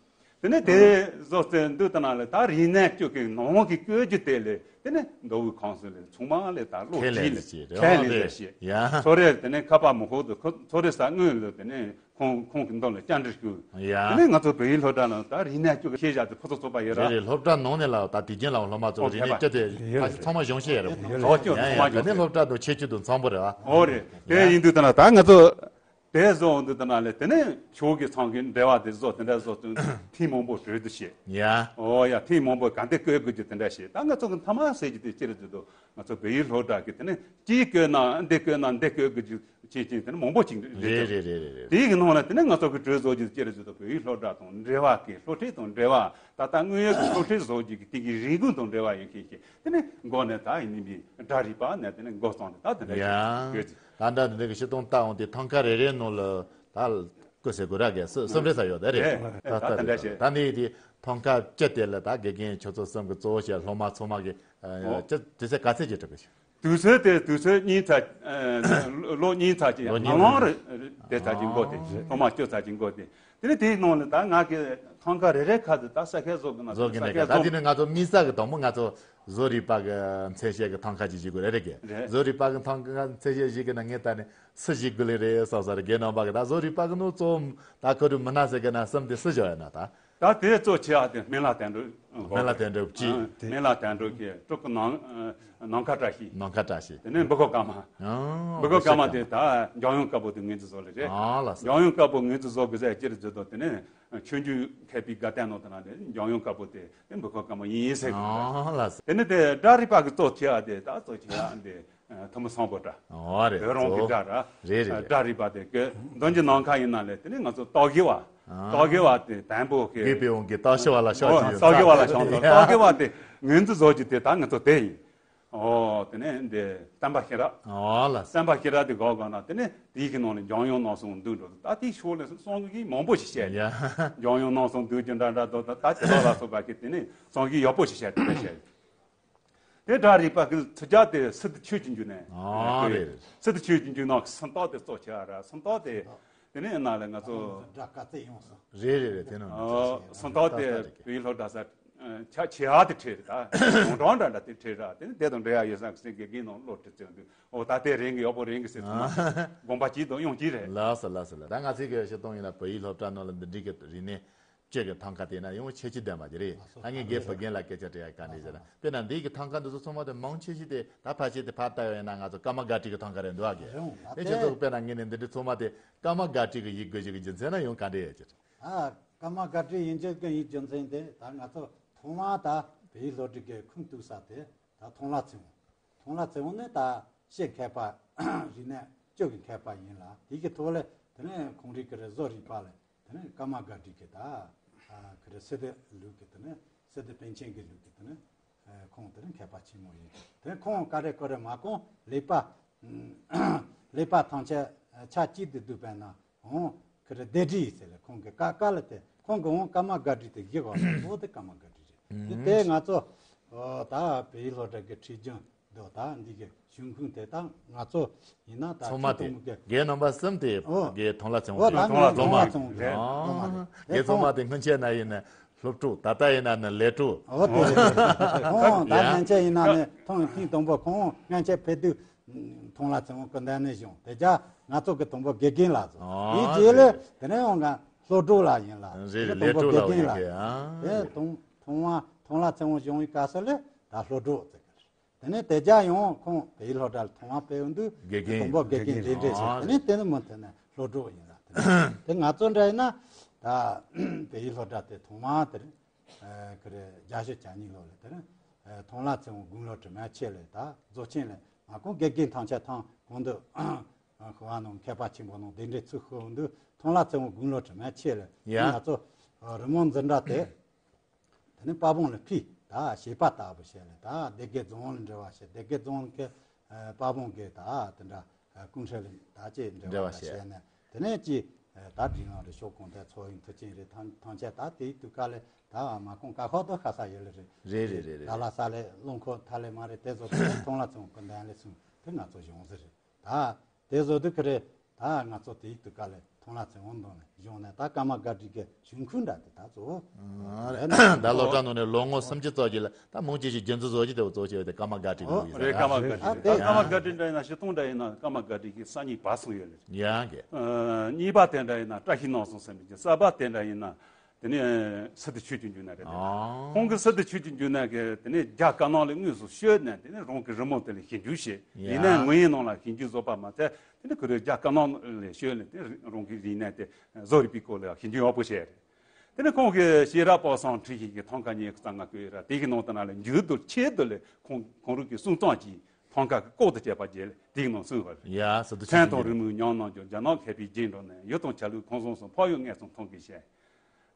དེ་ནས་དེ་བཟོ་ཚེ་འདུག་ད་ན་ལེ་ད་རིག་གནས་བཅུ་གི་ནང་གི་བཀོད་རྒྱུ་དེ་ལས་དེ་ནས་མདོ་དབུས་ཁམས་གསུམ་ལས་ཚང་མ་ལས་ད་བློ་ཁས་ལེན་ཁས་ལེན་ལས་བྱེད་རེད། ཁས་ལེན་ལས་བྱེད། ཡ། ཚོ་རེ་དེ་ནས་ཁ་པར་མི་ཤོག་ཏུ་ཁོ་ཚོ་རེ་ས་དངུལ་ལ་དེ་ནས་ཁོང་ཁོང་གི་མདུན་ལ་བཅར་འདྲི་ཞུ། ཡ། དེ་ནས་ང་ཚོ་བོད་ཡིག་སློབ་གྲྭ་ནང་ད་རིག་གནས་བཅུ་གི་ཤེས་བྱ་དེ་ཕུ་ཚོགས་ཚོགས་པ་ཡོད་ར། རེད་རེད། སློབ་གྲྭ་ནང་ནས་ལ་ད་དུས་རྒྱུན་ལ་སློབ་མ་ཚོ་ཨོ་རིག་གནས་ཕེབས་པ་སྤྱི་དེ་ཡོད་ད་རེད། ཚང་མ་གཞུང་ཤེས་ཡོད་རེད། ཡོད་རེད། ཚང་མ་ཡ་ཡ་གཞུང་ཤེས་ག་ནས་ཡོད་རེད། སློབ་གྲྭ་དང་ཆེ་བཅུ་དང་ཚང་པོ་རེད་བ། ཨོ་རེད། དེ་ཡ། ཡིན་དུས་ད་ན་ད་ང་ཚོ་དེ་བཟོ་འོང་དུས་ད་ན་ལས་དེ་ནས་ཕྱོགས་ཀྱི་ཚང་གི་འབྲེལ་བ་དེ་བཟོ་དེ་འདྲ་བཟོ་དུས་ཐེངས་མང་པོ་གྲོས་བསྡུར་བྱེད། ཡ། ཨོ་ཡ་ཐེངས་མང་པོ་ག་འདི་བཀོད་དགོས་རྒྱུ་དེ་འདྲ་བྱེད། ད་ང་ཚོ་གི་མཐའ་མ་ཟེར་རྒྱུ་དེ་ཅི་རེད་ཟེར་དུས་ང་ཚོ་བོད་ཡིག་སློབ་གྲྭ་གི་དེ་ནས་ཅི་བཀོད་ན་འདི་བཀོད་ན་འདི་བཀོད་དགོས་རྒྱུ་ཅི་ཅི་དེ་ནས་མང་པོ་ཅིག་རེད། རེད་རེད་རེད་རེད། དེའི་གི་ནང་ལ་དེ་ནས་ང་ཚོ་གི་གྲོས་བཟོ་རྒྱུ་དེ་ཅི་རེད་ཟེར་དུས་བོད་ཡིག་སློབ་གྲྭ་དང་འབྲེལ་བ་གི་སློབ་ཁྲིད་དང་འབྲེལ་བ་ད་ལྟ་དངོས་ཡོད་ཀྱི་སློབ་ཁྲིད་བཟོ་རྒྱུ་གི་དེ་གི་རིན་གོང་དང་འབྲེལ་བ་ཡོད་མཁན་ཞིག་དེ་ནས་འགོ་ནས་ད་ཡིན་ནི་མི་སྒྲ་རིག་པ་ནས་དེ་ནས་འགོ་བརྩམས་ནས་ད་དེ་འདྲ་ཡ། ཞིག་ཡོད་ཅིག་ད་ལྟ་འདི་འདྲ་གི་སྤྱིར་བཏང་ལྟ་འོང་དུས་ཐང་ཀ་རེ་རེའི་ནང་ལ་ད་བཀོད་ཟེར་དགོས་ར་གི་གསུ་གསུམ་རེ་ས་ཡོད་ད་རེད། རེད། ད་ད་ད་དེ་འདྲ་ཞིག་ད་འདི་དེ་ཐང་ཀ་བཅུ་དེ་ལ་ད་དགེ་རྒན་ཁྱོད་ཚོ་གསུམ་གི་གཙོ་བོ་བྱས་སློབ་མ་ཚང་མ་གི་ཨོ། ཅི་དུས་ཚོད་ག་ཚད་ཅིག་འགྲོ་གི་ཞིག་དུས་ཚོད་དེ་དུས་ཚོད་གཉིས་ཚར་ལོ་གཉིས་ཚར་ཅིག་ལོ་ཡང་གཉིས་ལང་ལང་རེ་དེ་ཚར་ཅིག་འགོ་དེ་ཨོ། སློབ་མ་བཅུ་ཚར་ཅིག་འགོ་དེ། དེ་ནས་དེའི་ནང་ལ་ད་ང་གི་ཐང་ཀ་རེ་རེ་ཁ་དུ་ད་ས་ཁའི་བཟོ་གི་ན་བཟོ་གི་ན་ས་ཁའི་ད་དེ་ནས་ང་ཚོ་དམིགས་བསལ་གི་དང་པོ་ང་ཚོ་བཟོ་རིག་པ་གི་མཚན་བཤད་གི་ཐང་ཀ་ཅིག་བཞེས་དགོས་རེད་རེད་གི་རེད། བཟོ་རིག་པ་གི་ཐང་ཀ་མཚན་བཤད་བཞེས་གི་ན་ངས་ད་ནི་སུ་བཞེས་དགོས་ལེ་རེད་བསམ་ས་རེད་རྒན་རྣམ་པ་གི་ད་བཟོ་རིག་པ་གི་ནང་གཙོ་བོ་ད་ཁོ་རུ་མི་སྣ་ཟེར་གི་ན་གསུམ་དེ་སུ་བཞག་ཡོད་ན་ད། ད་དེ་གཙོ་ཆེ་བ་དེ་སྨན་བླ་དོན་གྲུབ། སྨན་བླ་དོན་གྲུབ་ཅི། སྨན་བླ་དོན་གྲུབ་ཀྱི་སྤྲུལ་སྐུ་ནམ་ནམ་མཁའ་བཀྲ་ཤིས། ནམ་མཁའ་བཀྲ་ཤིས། དེ་ནས་འབུ་ཁོ་ཀརྨ། ཨང་། འབུ་ཁོ་ཀརྨ་དེ་ད་འཇམ་དབྱངས་དཀར་པོ་དེ་ངོས་འཛིན་བཟོ་ལེ་རེད། ཨང་ལགས་སོ། འཇམ་དབྱངས་དཀར་པོ་ངོས་འཛིན་བཟོ་དགོས་ཟེར་ཅི་རེད་ཟེར་དུས་དེ་ནས་ཆོས་འབྱུང་མཁས་པའི་དགའ་སྟོན་ནང་དུ་ན་དེ་འཇམ་དབྱངས་དཀར་པོ་དེ་དེ་འབུ་ཁོ་ཀརྨ་ཡིན་ཡིན་ཟེར་གི་འདུག་ཨང་ལགས་སོ། དེ་ནས་དེ་སྒྲ་རིག་པ་གི་གཙོ་ཆེ་བ་དེ་ད་གཙོ་ཆེ་བ་འདི་ཐུ་མི་སང་པོ་སྒྲ། ཨོ་རེད་བོད་རང་གི་གཙོ་སྒྲ་ར། རེད་རེད་རེད། སྒྲ་རིག་པ་དེ་གི་འདོན་གྱི་ནམ་མཁའ་ཡིན་ན་ལས་དེ་ནས་ང་ཚོ་རྟོག་གེ་བ། ཨ། རྟོག་གེ་བ་དེ་དང་པོ་གི་གུས་པའི་དབང་གིས་རྟོག་ཞི་བ་ལ་ཕྱག་ཨོ་བགྱིའོ། རྟོག་གེ་བ་ལ་ཕྱག་འཚལ། ཡ། རྟོག་གེ་བ་དེ་ངོས་འཛིན་བཟོ་རྒྱུ་དེ་ད་ང་ཚོ་དེ་ཡིན། ཨོ་དེ་ནས་འདི་བསྟན་པ་ཤེས་རབ། ཨོ་ལ། བསྟན་པ་ཤེས་རབ་དེ་གོ་གོ་ན་དེ་ནས་དེའི་གི་ནང་ནས་འཇམ་དབྱངས་རྣམ་གསུམ་འདུས་འགྲོ་ད་དེའི་ཕྱོགས་ལ་གསུང་གི་མང་པོ་ཞིག་བཤད། ཡ། འཇམ་དབྱངས་རྣམ་གསུམ་འདུས་ཀྱི་འདྲ་འདྲ་དོ་ད་ད་ཅི་ལ་ལ་སོགས་པ་གི་དེ་ནས་གསུང་གི་ཡག་པོ་ཞིག་བཤད་དེ་འདྲ་བཤད། དེ་སྒྲ་རིག་པ་གི་ཚིག་རྒྱ་དེ་སི་ཏུ་ཆོས་ཀྱི་འཇུག་ནས། ཨ་རེད། སི་ཏུ་ཆོས་ཀྱི་འཇུག་ནང་གི་སུམ་རྟགས་དེ་གཙོ་ཆེ་བ་ར་སུམ་རྟགས་དེ། དེ་ནས་ཡིན་ན་ལས་ང་ཚོ། སྒྲ་དཀའ་ཚེགས་ཡོང་སོང་། རེད་རེད་རེད། དེ་ནང་ཨ་སུམ་རྟགས་དེ་བོད་ཡིག་སློབ་གྲྭ་ས་ཆ་ཆེ་བ་དེ་ཁྲིད་རེད་ད། གྲོང་གྲོང་འདྲ་འདྲ་དེ་ཁྲིད་ར་དེ་ནས་དེ་དང་འབྲེལ་ཡ་ཡོད་ས་གི་སེང་གེ་རྒན་ནང་བློ་ཁྲིད་ཚེ་འདུག་ཨོ་ད་དེ་རེད་གི་ཡག་པོ་རེད་གི་ཟེར་ཚང་མ་དགོངས་པ་གཅིག་དང་དབྱངས་གཅིག་རེད། ལགས་སོ་ལགས་སོ་ལགས། ད་ང་ཚོའི་གི་ཤེས་སྟངས་ཡིན་ན་བོད་ཡིག་སློབ་གྲྭ་ནང་ལ་འདི་འདྲའི་གི་རིག་གནས། སྤྱོད་ཀྱི་ཐང་ཀ་དེ་ན་ཡང་ཁྱད་ཆོས་ལྡན་པ་ཅིག་རེད། ད་ངས་རྒན་བུ་རྒན་ལགས་སྐད་ཆ་དྲི་ཡ་ག་འདྲ་ཟེར་ན། དཔེར་ན་འདི་གི་ཐང་ཀ་འདི་ཚོ་ཚང་མ་དེ་མང་ཆེ་ཤོས་དེ་ད་ཕལ་ཆེར་དེ་ཕར་ལྟ་ཡོང་ཡིན་ན་ང་ཚོ་ཀརྨ་སྒར་བྲིས་ཀྱི་ཐང་ཀ་རེད་འདུག་ག་གི། རེད་འོང་། ད་དེ་ཁྱེད་ཚོ་དཔེར་ན་ངས་ནི་འདི་འདྲ་ཚང་མ་དེ་ཀརྨ་སྒར་བྲིས་ཀྱི་ཡིག་དགོས་ཀྱི་རྒྱུ་མཚན་ན་ཡང་ག་འདྲ་ཡོད་ཀྱི་རེད། ཨ། ཀརྨ་སྒར་བྲིས་ཡིན་རྒྱུ་གི་ཡིག་རྒྱུ་མཚན་དེ་ད་ང་ཚོ་ཐོག་མ་ད་བོད་ཡིག་སློབ་ཁྲིད་ཀྱི་ཁུངས་གཏུགས་ས་དེ་ད་མཐོང་ལ་ཚེ་དབང་། མཐོང་ལ་ཚེ་དབང་ནི་ད་ཤེས་མཁས་པ་རིག་གནས་སྤྱོད་ཀྱི་མཁས་པ་ཡིན་ལ་དེ་གི་ཐོག་ལས་དེ་ནས་ཁོང་རིགས་ཀྱི་རེ་བཟོ་རིག་པ་ལས། དེ་ནས་ཀརྨ་སྒར་བྲིས་ཀྱི་ད་ཨ་ཁི་རེ་སི་ཏུ་ལུགས་ཀྱི་དེ་ནས་སི་ཏུ་པཎ་ཆེན་གྱི་ལུགས་ཀྱི་དེ་ནས་ཨ་ཁོང་དེ་ནས་མཁས་པ་ཆེན་མོ་ཡིན། དེ་ཁོང་ཀ་རེ་ཀོ་རེ་མ་གོང་ལེགས་པ་ལེགས་པ་ཐམས་ཅད་ཆ་གཅིག་ཏུ་བསྡུས་པས་ན་འོང་ཁི་རེ་སྡེ་བྲིས་ཟེར་ལ་ཁོང་གི་ཀ་ཀ་ལ་དེ་ཁོང་གི་འོང་ཀརྨ་སྒར་བྲིས་དེ་བཞི་གོ་ལ་འོ་དེ་ཀརྨ་སྒར་བྲིས་རེད། དེ་དེ་ང་ཚོ་ཨོ་ད་བོད་ཡིག་སློབ་གྲྭ་གི་ཁྲིད་སྦྱོང་འདུག་ད་འདི་གི་གཞུང་ཁུངས་དེ་དག་ང་ཚོ་ཡིན་ན་ད་ཚང་མ་ཆོས་དེ་དུང་གི་རྒན་རྣམ་པ་གསུམ་དེ་ཨོ། རྒན་མཐོང་ལ་ཚེ་ཨོ་དབང་ད་གི་ང་སློབ་མ་ཚང་མ་རེད། སློབ་མ་རེད། ཨ་རྒན་ཚང་མ་དེ་སྔོན་ཆད་ན་ཡིན་ན་སློབ་ཕྲུག་ད་ལྟ་ཡིན་ན་ནི་ལས་གྲོགས། ཨོ་དེ་རེད། ཁོང་ད་ཡ། སྔོན་ཆད་ཡིན་ན་ནི་ཐོང་ཐེངས་དང་པོ་ཁོང་སྔོན་ཆད་ཕེབས་དུས་མཐོང་ལ་ཚེ་དབང་སྐུ་མདུན་ནས་བྱུང་དེ་རྒྱ་ང་ཚོ་གི་དང་པོ་དགེ་རྒན་ལགས་སོ། ཨོ་དེའི་རྗེས་ལས་དེ་ནས་ཡང་ང་སློབ་གྲོགས་ལ་ཡིན་ལ་རེད་དེ་རེད། དང་པོ་ལས་གྲོགས་དགེ་ལ་རྒན་ལ་ཡོད་གི་ཨ། དེ་ཐོང་ཐོང་བ་མཐོང་ལ་ཚེ་དབང་བྱུང་བའི་སྐབས་སུ་ལས་ད་སློབ་གྲོགས་ཟེར་གི་རེད། དེ་ནས་དེ་རྒྱ་ཡང་ཁོང་བོད་ཡིག་སློབ་གྲྭ་ལ་ཐོག་མ་ཕེབས་ཡོང་དུས་དགེ་རྒན་དང་པོ་དགེ་རྒན་འབྲེལ་འདྲིས་བྱས། ཨ་དེ་ནས་དེ་ནས་མུ་མཐུད་ནས་སློབ་གྲོགས་ཡིན་ལ། དེ་ནས་དེ་ང་ཚོ་འདྲ་ཡིན་ན་ད་བོད་ཡིག་སློབ་གྲྭ་དེ་ཐོག་མ་དེར་ཁི་རེ་བརྒྱད་ཅུ་གྱ་གཉིས་ལོ་ལ་དེ་ནས་མཐོང་ལ་ཚེ་དབང་དགུང་ལོ་དྲུག་མའི་ཆེད་ལས་ད་རྫོགས་ཆེན་ལས་ང་ཁོང་དགེ་རྒན་ཐམས་ཅད་ཐང་གོང་དུ་ཤོ་བ་ནང་མཁས་པ་ཆེན་པོ་ནང་གདན་འདྲེན་ཚུར་ཤོར་ཡོང་དུས་མཐོང་ལ་ཚེ་དབང་དགུང་ལོ་དྲུག་མའི་ཆེད་ལས་ཡ། ང་ཚོ་རི་མོ་འཛིན་གྲྭ་དེ། དེ་ནས་པ་བོང་ལ་ཕུལ། ད་བྱེད་པ་ལྟ་བུ་བྱས་ལ་ད་སྡེ་དགེ་རྫོང་ལ་འབྲེལ་བ་བྱས། སྡེ་དགེ་རྫོང་གི་ཨ་པ་བོང་གི་ད་དེ་འདྲ་ཨ་ཀུང་ཧྲེ་ལ་ད་ཅེས་འབྲེལ་བ་འབྲེལ་བ་ད་བྱས། བྱས་ནས་དེ་ནས་ཅི་ ད་སྒྲིག་ལམ་རེད། ཤོག་གུང་ཐལ་ཚོགས་ཡིན་མཐུ་ཆེན་རེད། ཐང་ཐང་ཆད་ད་དེའི་དུས་ཀ་ལས་ད་མ་གོང་ཀ་ཁག་ཏུ་ཁ་ས་ཡོད་ལེ་རེད། རེད་རེད་རེད་རེད། ད་ལ་ས་ལས་རླུང་འཁོར་ཐ་ལེ་མ་རེད། དེ་ཚོ་དེ་ཐོང་ལ་ཚོང་གི་འདན་ལས་ཚོང་དེ་ང་ཚོ་གཞུང་ཟེར་རེད། ད་དེ་བཟོ་དུས་ཁི་རེད། ད་ང་ཚོ་དེའི་དུས་ཀ་ལས་ཐོང་ལ་ཚེ་དབང་དང་ལས་གཞུང་ནས་ད་ཀརྨ་སྒར་བྲིས་ཀྱི་གཞུང་ཁུངས་འདྲ་དེ་ད་གཙོ་བོ་རེད། ད་སློབ་གྲྭ་ནང་ནས་ལོ་ངོ་སུམ་ཅུ་ཙམ་ཅིག་ལ་ད་མང་ཆེ་ཞིག་རྒྱུན་འཛིན་བཟོ་རྒྱུ་དེ་བཟོ་བྱས་ཏེ་ཀརྨ་སྒར་བྲིས་ཀྱི་འདུག་ཡིན་ཟེར་རེད། ཀརྨ་སྒར་བྲིས་ཨ་རེད། དེ་ཀརྨ་སྒར་བྲིས་འདྲ་ཡིན་ན་ཞིག་སྟོང་འདྲ་ཡིན་ན་ཀརྨ་སྒར་བྲིས་ཀྱི་ས་གཉིས་བར་གསུམ་ཡོད་ལེ། ཡང་གི། གཉིས་པ་དེ་འདྲ་ཡིན་ན་བཀྲ་ཤིས་ནོར་བཟང་ཟེར་མི་གི། གསར་པ་དེ་འདྲ་ཡིན་ན། དེ་ནས་སི་ཏུ་ཆོས་ཀྱི་འབྱུང་གནས་རེད། ཨ། ཁོང་གི་སི་ཏུ་ཆོས་ཀྱི་འབྱུང་གནས་ཀྱི་དེ་ནས་རྒྱ་དཀར་ནག་ལ་དངོས་སུ་བཤད་ནས། དེ་ནས་རང་གི་རི་མོ་དེ་ལ་ཞིབ་འཇུག་བྱས། ཡ། རིག་གནས་ངོས་ཡིན་ནང་ལ་ཞིབ་འཇུག་བཟོ་བ་མ་ཚད། དེ་ནས་ཁོ་རང་རྒྱ་དཀར་ནག་ལ་བཤད་ནས་དེ་རང་གི་རིག་གནས་དེ་བཟོ་རིག་པའི་སྐོར་ལ་ཞིབ་འཇུག་ཡག་པོ་བྱས་རེད། དེ་ནས་ཁོང་གིས་ཤེས་རབ་དཔག་བསམ་འཁྲིད་ཤིང་གི་ཐང་ཀ་ཉིད་ཀྱི་རྩ་ལྔ་བཀོད་ཡོད་ར། དེ་གི་ནང་དུ་ན་ལ་མཇུག་ཏུ་ཆེད་དུ་ལས་ཁོང་ཁོང་རང་གི་གསུང་རྩོམ་གྱི་ཐང་ཀ་གི་ལྐོག་ཏུ་བྱས་པ་བརྒྱད་དེ་གི་ནང་གསུངས་པ་རེད། ཡ། སི་ཏུ་ཆོས་ཀྱི་འབྱུང་གནས། མཚན་དང་རི་མོའི་ཉམས་སྣང་ཀྱང་། རྒྱ་ནག་མཁས་པའི་རྗེས་འགྲོ་ནས། ཡུལ་དང་ཆ་ལུགས་ཁང་བཟང་སོགས། འཕགས་ཡུལ་དངོས་སུ་མཐོང་གི་ཞལ།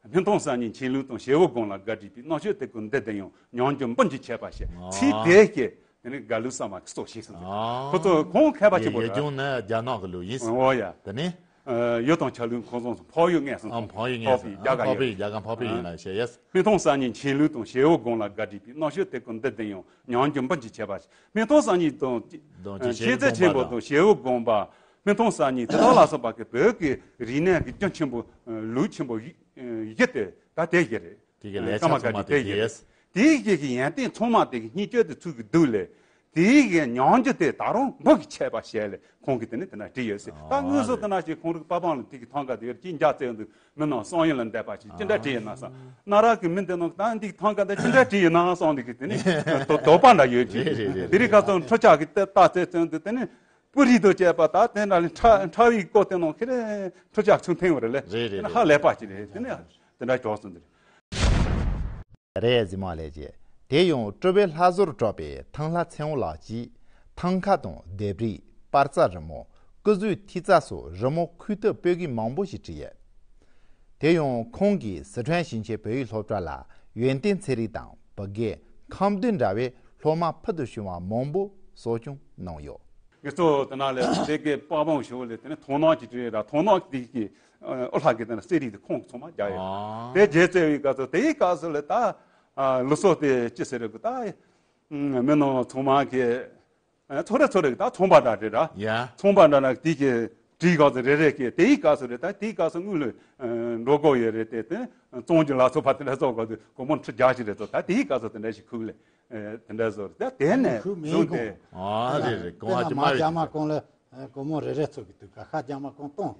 སྨན་ཐང་གསར་རྙིང་མཁྱེན་ལུགས་དང་། བྱེ་བོ་སྒང་ལ་སྒར་བྲིས་པའི། རྣམ་དཔྱོད་དེ་ཀུན་འདི་བདེན་ཡང་། ཉམས་འགྱུར་འབུམ་གྱིས་ཁྱད་པར་ཞེས། ཨ། ཚིག་དེ་གིས་དེ་ནི་སྒར་ལུགས་གསར་མ་གི་སྲོག་ཤིང་ཟེར། ཨ། ཁོ་ཚོ་ཁོང་མཁས་པ་ཆེན་པོ་ཡ། རེད། ཡུལ་ལྗོངས་ནི་རྒྱ་ནག་གི་ལུགས་ཡིན། འོ་ཡ། དེ་ནི། ཨ། ཡུལ་དང་ཆ་ལུགས་ཁང་བཟང་སོགས། འཕགས་ཡུལ་དངོས་སུ། ཨ། འཕགས་ཡུལ་དངོས་སུ། འཕགས་པའི་རྒྱ་གར། ཨ། ཡོད། འཕགས་པའི་རྒྱ་གར་འཕགས་པའི། ཨ། ཡིན་ན་ཞེས་ཡས། སྨན་ཐང་གསར་རྙིང་མཁྱེན་ལུགས་དང་། བྱེ་བོ་སྒང་ལ་སྒར་བྲིས་པའི། རྣམ་དཔྱོད་དེ་ཀུན་འདི་བདེན་ཡང་། ཉམས་འགྱུར་འབུམ་གྱིས་ཁྱད་པར་ཞེས། སྨན་ཐང་གསར་རྙིང་དང་། དང་། ཨ། ཤེས་ཚད་ཆེན་པོ་དང་། བྱེ་བོ་སྒང་པ། སྨན་ཐང་གསར་རྙིང་དེ་དག་ལ་སོགས་པ་གི་བོད་ཀྱི་རིག་གནས་ཀྱི་རྒྱུ་ཆེན་པོ། ཨ། ལུགས་ཆེན་པོ་བཞི། ཨ། བཞི་དེ་ད་དེ་བཞི་རེད། དེ་གི་ལས་ཀརྨ་སྒར་བྲིས་དེ་བཞི་རེད། དེའི་གི་ཡོན་ཏན་ཚང་མ་དེ་གི་སྙིང་བཅུད་དེ་ཚུལ་གྱིས་བསྡུས་ལས། དེའི་གི་ཉམས་འགྱུར་དེ་ད་རུང་འབུམ་གྱིས་ཁྱད་པར་ཞེས་ལས་ཁོང་གིས་དེ་ནི་དེ་ན་བྲིས་ཡོད་ཟེར། ད། ཨ། དངོས་སུ་རེད། དེ་ན་ཞིག་ཁོང་རིག་པ་བང་ལ་དེ་གི་ཐང་ཀ་དེ་ཡོད་ཀྱི་འཇའ་ཚོན་འདུག་མི་ནང་བསམ་ཡུལ་ལ་འདས་པ་ཞིག་ཅི་འདྲ་བྲིས་ཡིན་ན་བསམ། གནའ་རབས་ཀྱི་མི་འདི་ནང་ད་འདི་ཐང་ཀ་འདི་ཅི་འདྲ་བྲིས་ཡིན་ན་བསམ། འདི་གི་དེ་ནི་དོ་དོགས་པ་འདྲ་ཡོད་ཀྱི། རེད་རེད་རེད། དེ་རིང་ཁ་སང་འཕྲུལ་ཆས་ཀྱི་ལྟ་ལྟ་ཚེ་ཚོན་འདུག་དེ་ནི། པུ་རི་དང་བཅས་པ་ད་དེ་འདྲ་ལས་ཕྲ་ཕྲ་བའི་སྐོར་དེ་ནང་ཁེ་རེ་འཕྲུལ་ཆས་ཚུར་འཐེན་པ་རེད་ལས། རེད་རེད། དེ་ནི་ཧ་ལས་པ་ཅིག་རེད། དེ་ནི་དེ་འདྲ་གྱོགས་སོང་དེ་རེད། རེད། གཟིགས་མོ་ལགས་ཀྱིས། དེ་ཡང་སྤྲུལ་པའི་ལྷ་བཟོར་གྲགས་པའི་ཐང་ལྷ་ཚེ་དབང་ལགས་ཀྱིས་ཐང་ཀ་དང་ལྡེབས་རིས། པར་རྩ་རི་མོ། སྐུ་གཟུགས་ཐིག་རྩ་སོགས་རི་མོ་ཁུག་རྟ་སྤོས་སྒུལ་མང་པོ་ཞིག་བྲིས་ཡོད། དེ་ཡང་ཁོང་གིས་སི་ཁྲོན་ཞིང་ཆེན་བོད་ཡིག་སློབ་གྲྭ་ལ་ཡོན་ཏན་ཚན་རིག་དང་བུ་སྐལ། ཁམས་བདུན་འདྲ་བའི་སློབ་མ་ཕུལ་དུ་བྱུང་བ་མང་པོ་གསོ་སྐྱོང་གནང་ཡོད། ངེད་ཚོ་དེ་ན་ལས་དེ་གའི་པ་བོང་ཞོ་ལས་དེ་ནས་མཐོང་སྣང་ཅིག་བྲིས་ར། མཐོང་སྣང་དེ་གི་ཨོ་ལྷ་གི་དེ་ན་གསེར་རིགས་དེ་ཁོང་གི་ཚང་མ་རྒྱག་ཡོད། ཨ། དེ་རྗེས་བཙལ་བའི་སྐབས་སུ་དེའི་སྐབས་སུ་ལས་ད་ལུགས་སྲོལ་དེ་ཅི་ཟེར་རེད་གི། ད་མི་ནང་ཚང་མ་གི་ཚོ་རེ་ཚོ་རེ་གི་ད་ཚོང་པ་འདྲ་རེད་ར། ཡ། ཚོང་པ་འདྲ་ན་དེ་གི་བྲིས་སྐབས་སུ་རེ་རེ་གི་དེའི་སྐབས་སུ་རེད། ད་དེའི་སྐབས་སུ་དངུལ་ལོས་འགྲོ་གོ་ཡོད་རེད། དེ་དེ་བཙོང་རྒྱུ་ལ་སོགས་པ་དེ་འདྲ་སོགས་སྐབས་སུ་སྒོར་མོ་ཁྲི་བརྒྱ་ཞིག་རེད་ཚོ། ད་དེའི་སྐབས་སུ་དེ་འདྲ་ཞིག་ཁུག་ལས། ཨེ། དེ་འདྲ་བཟོ་རེད། ད་དེ་ནས་ཁུག་མིན་བཟུང་གོང་སྟེ། ཨ། རེད་རེད། གོང་ཨ་ཅི་མ་རྒྱ་མ་གོང་ལ་སྒོར་མོ་རེ་རེ་ཚོ་གི་དུས་ཀ་ཁ་རྒྱ་མ་གོང་སྟོང་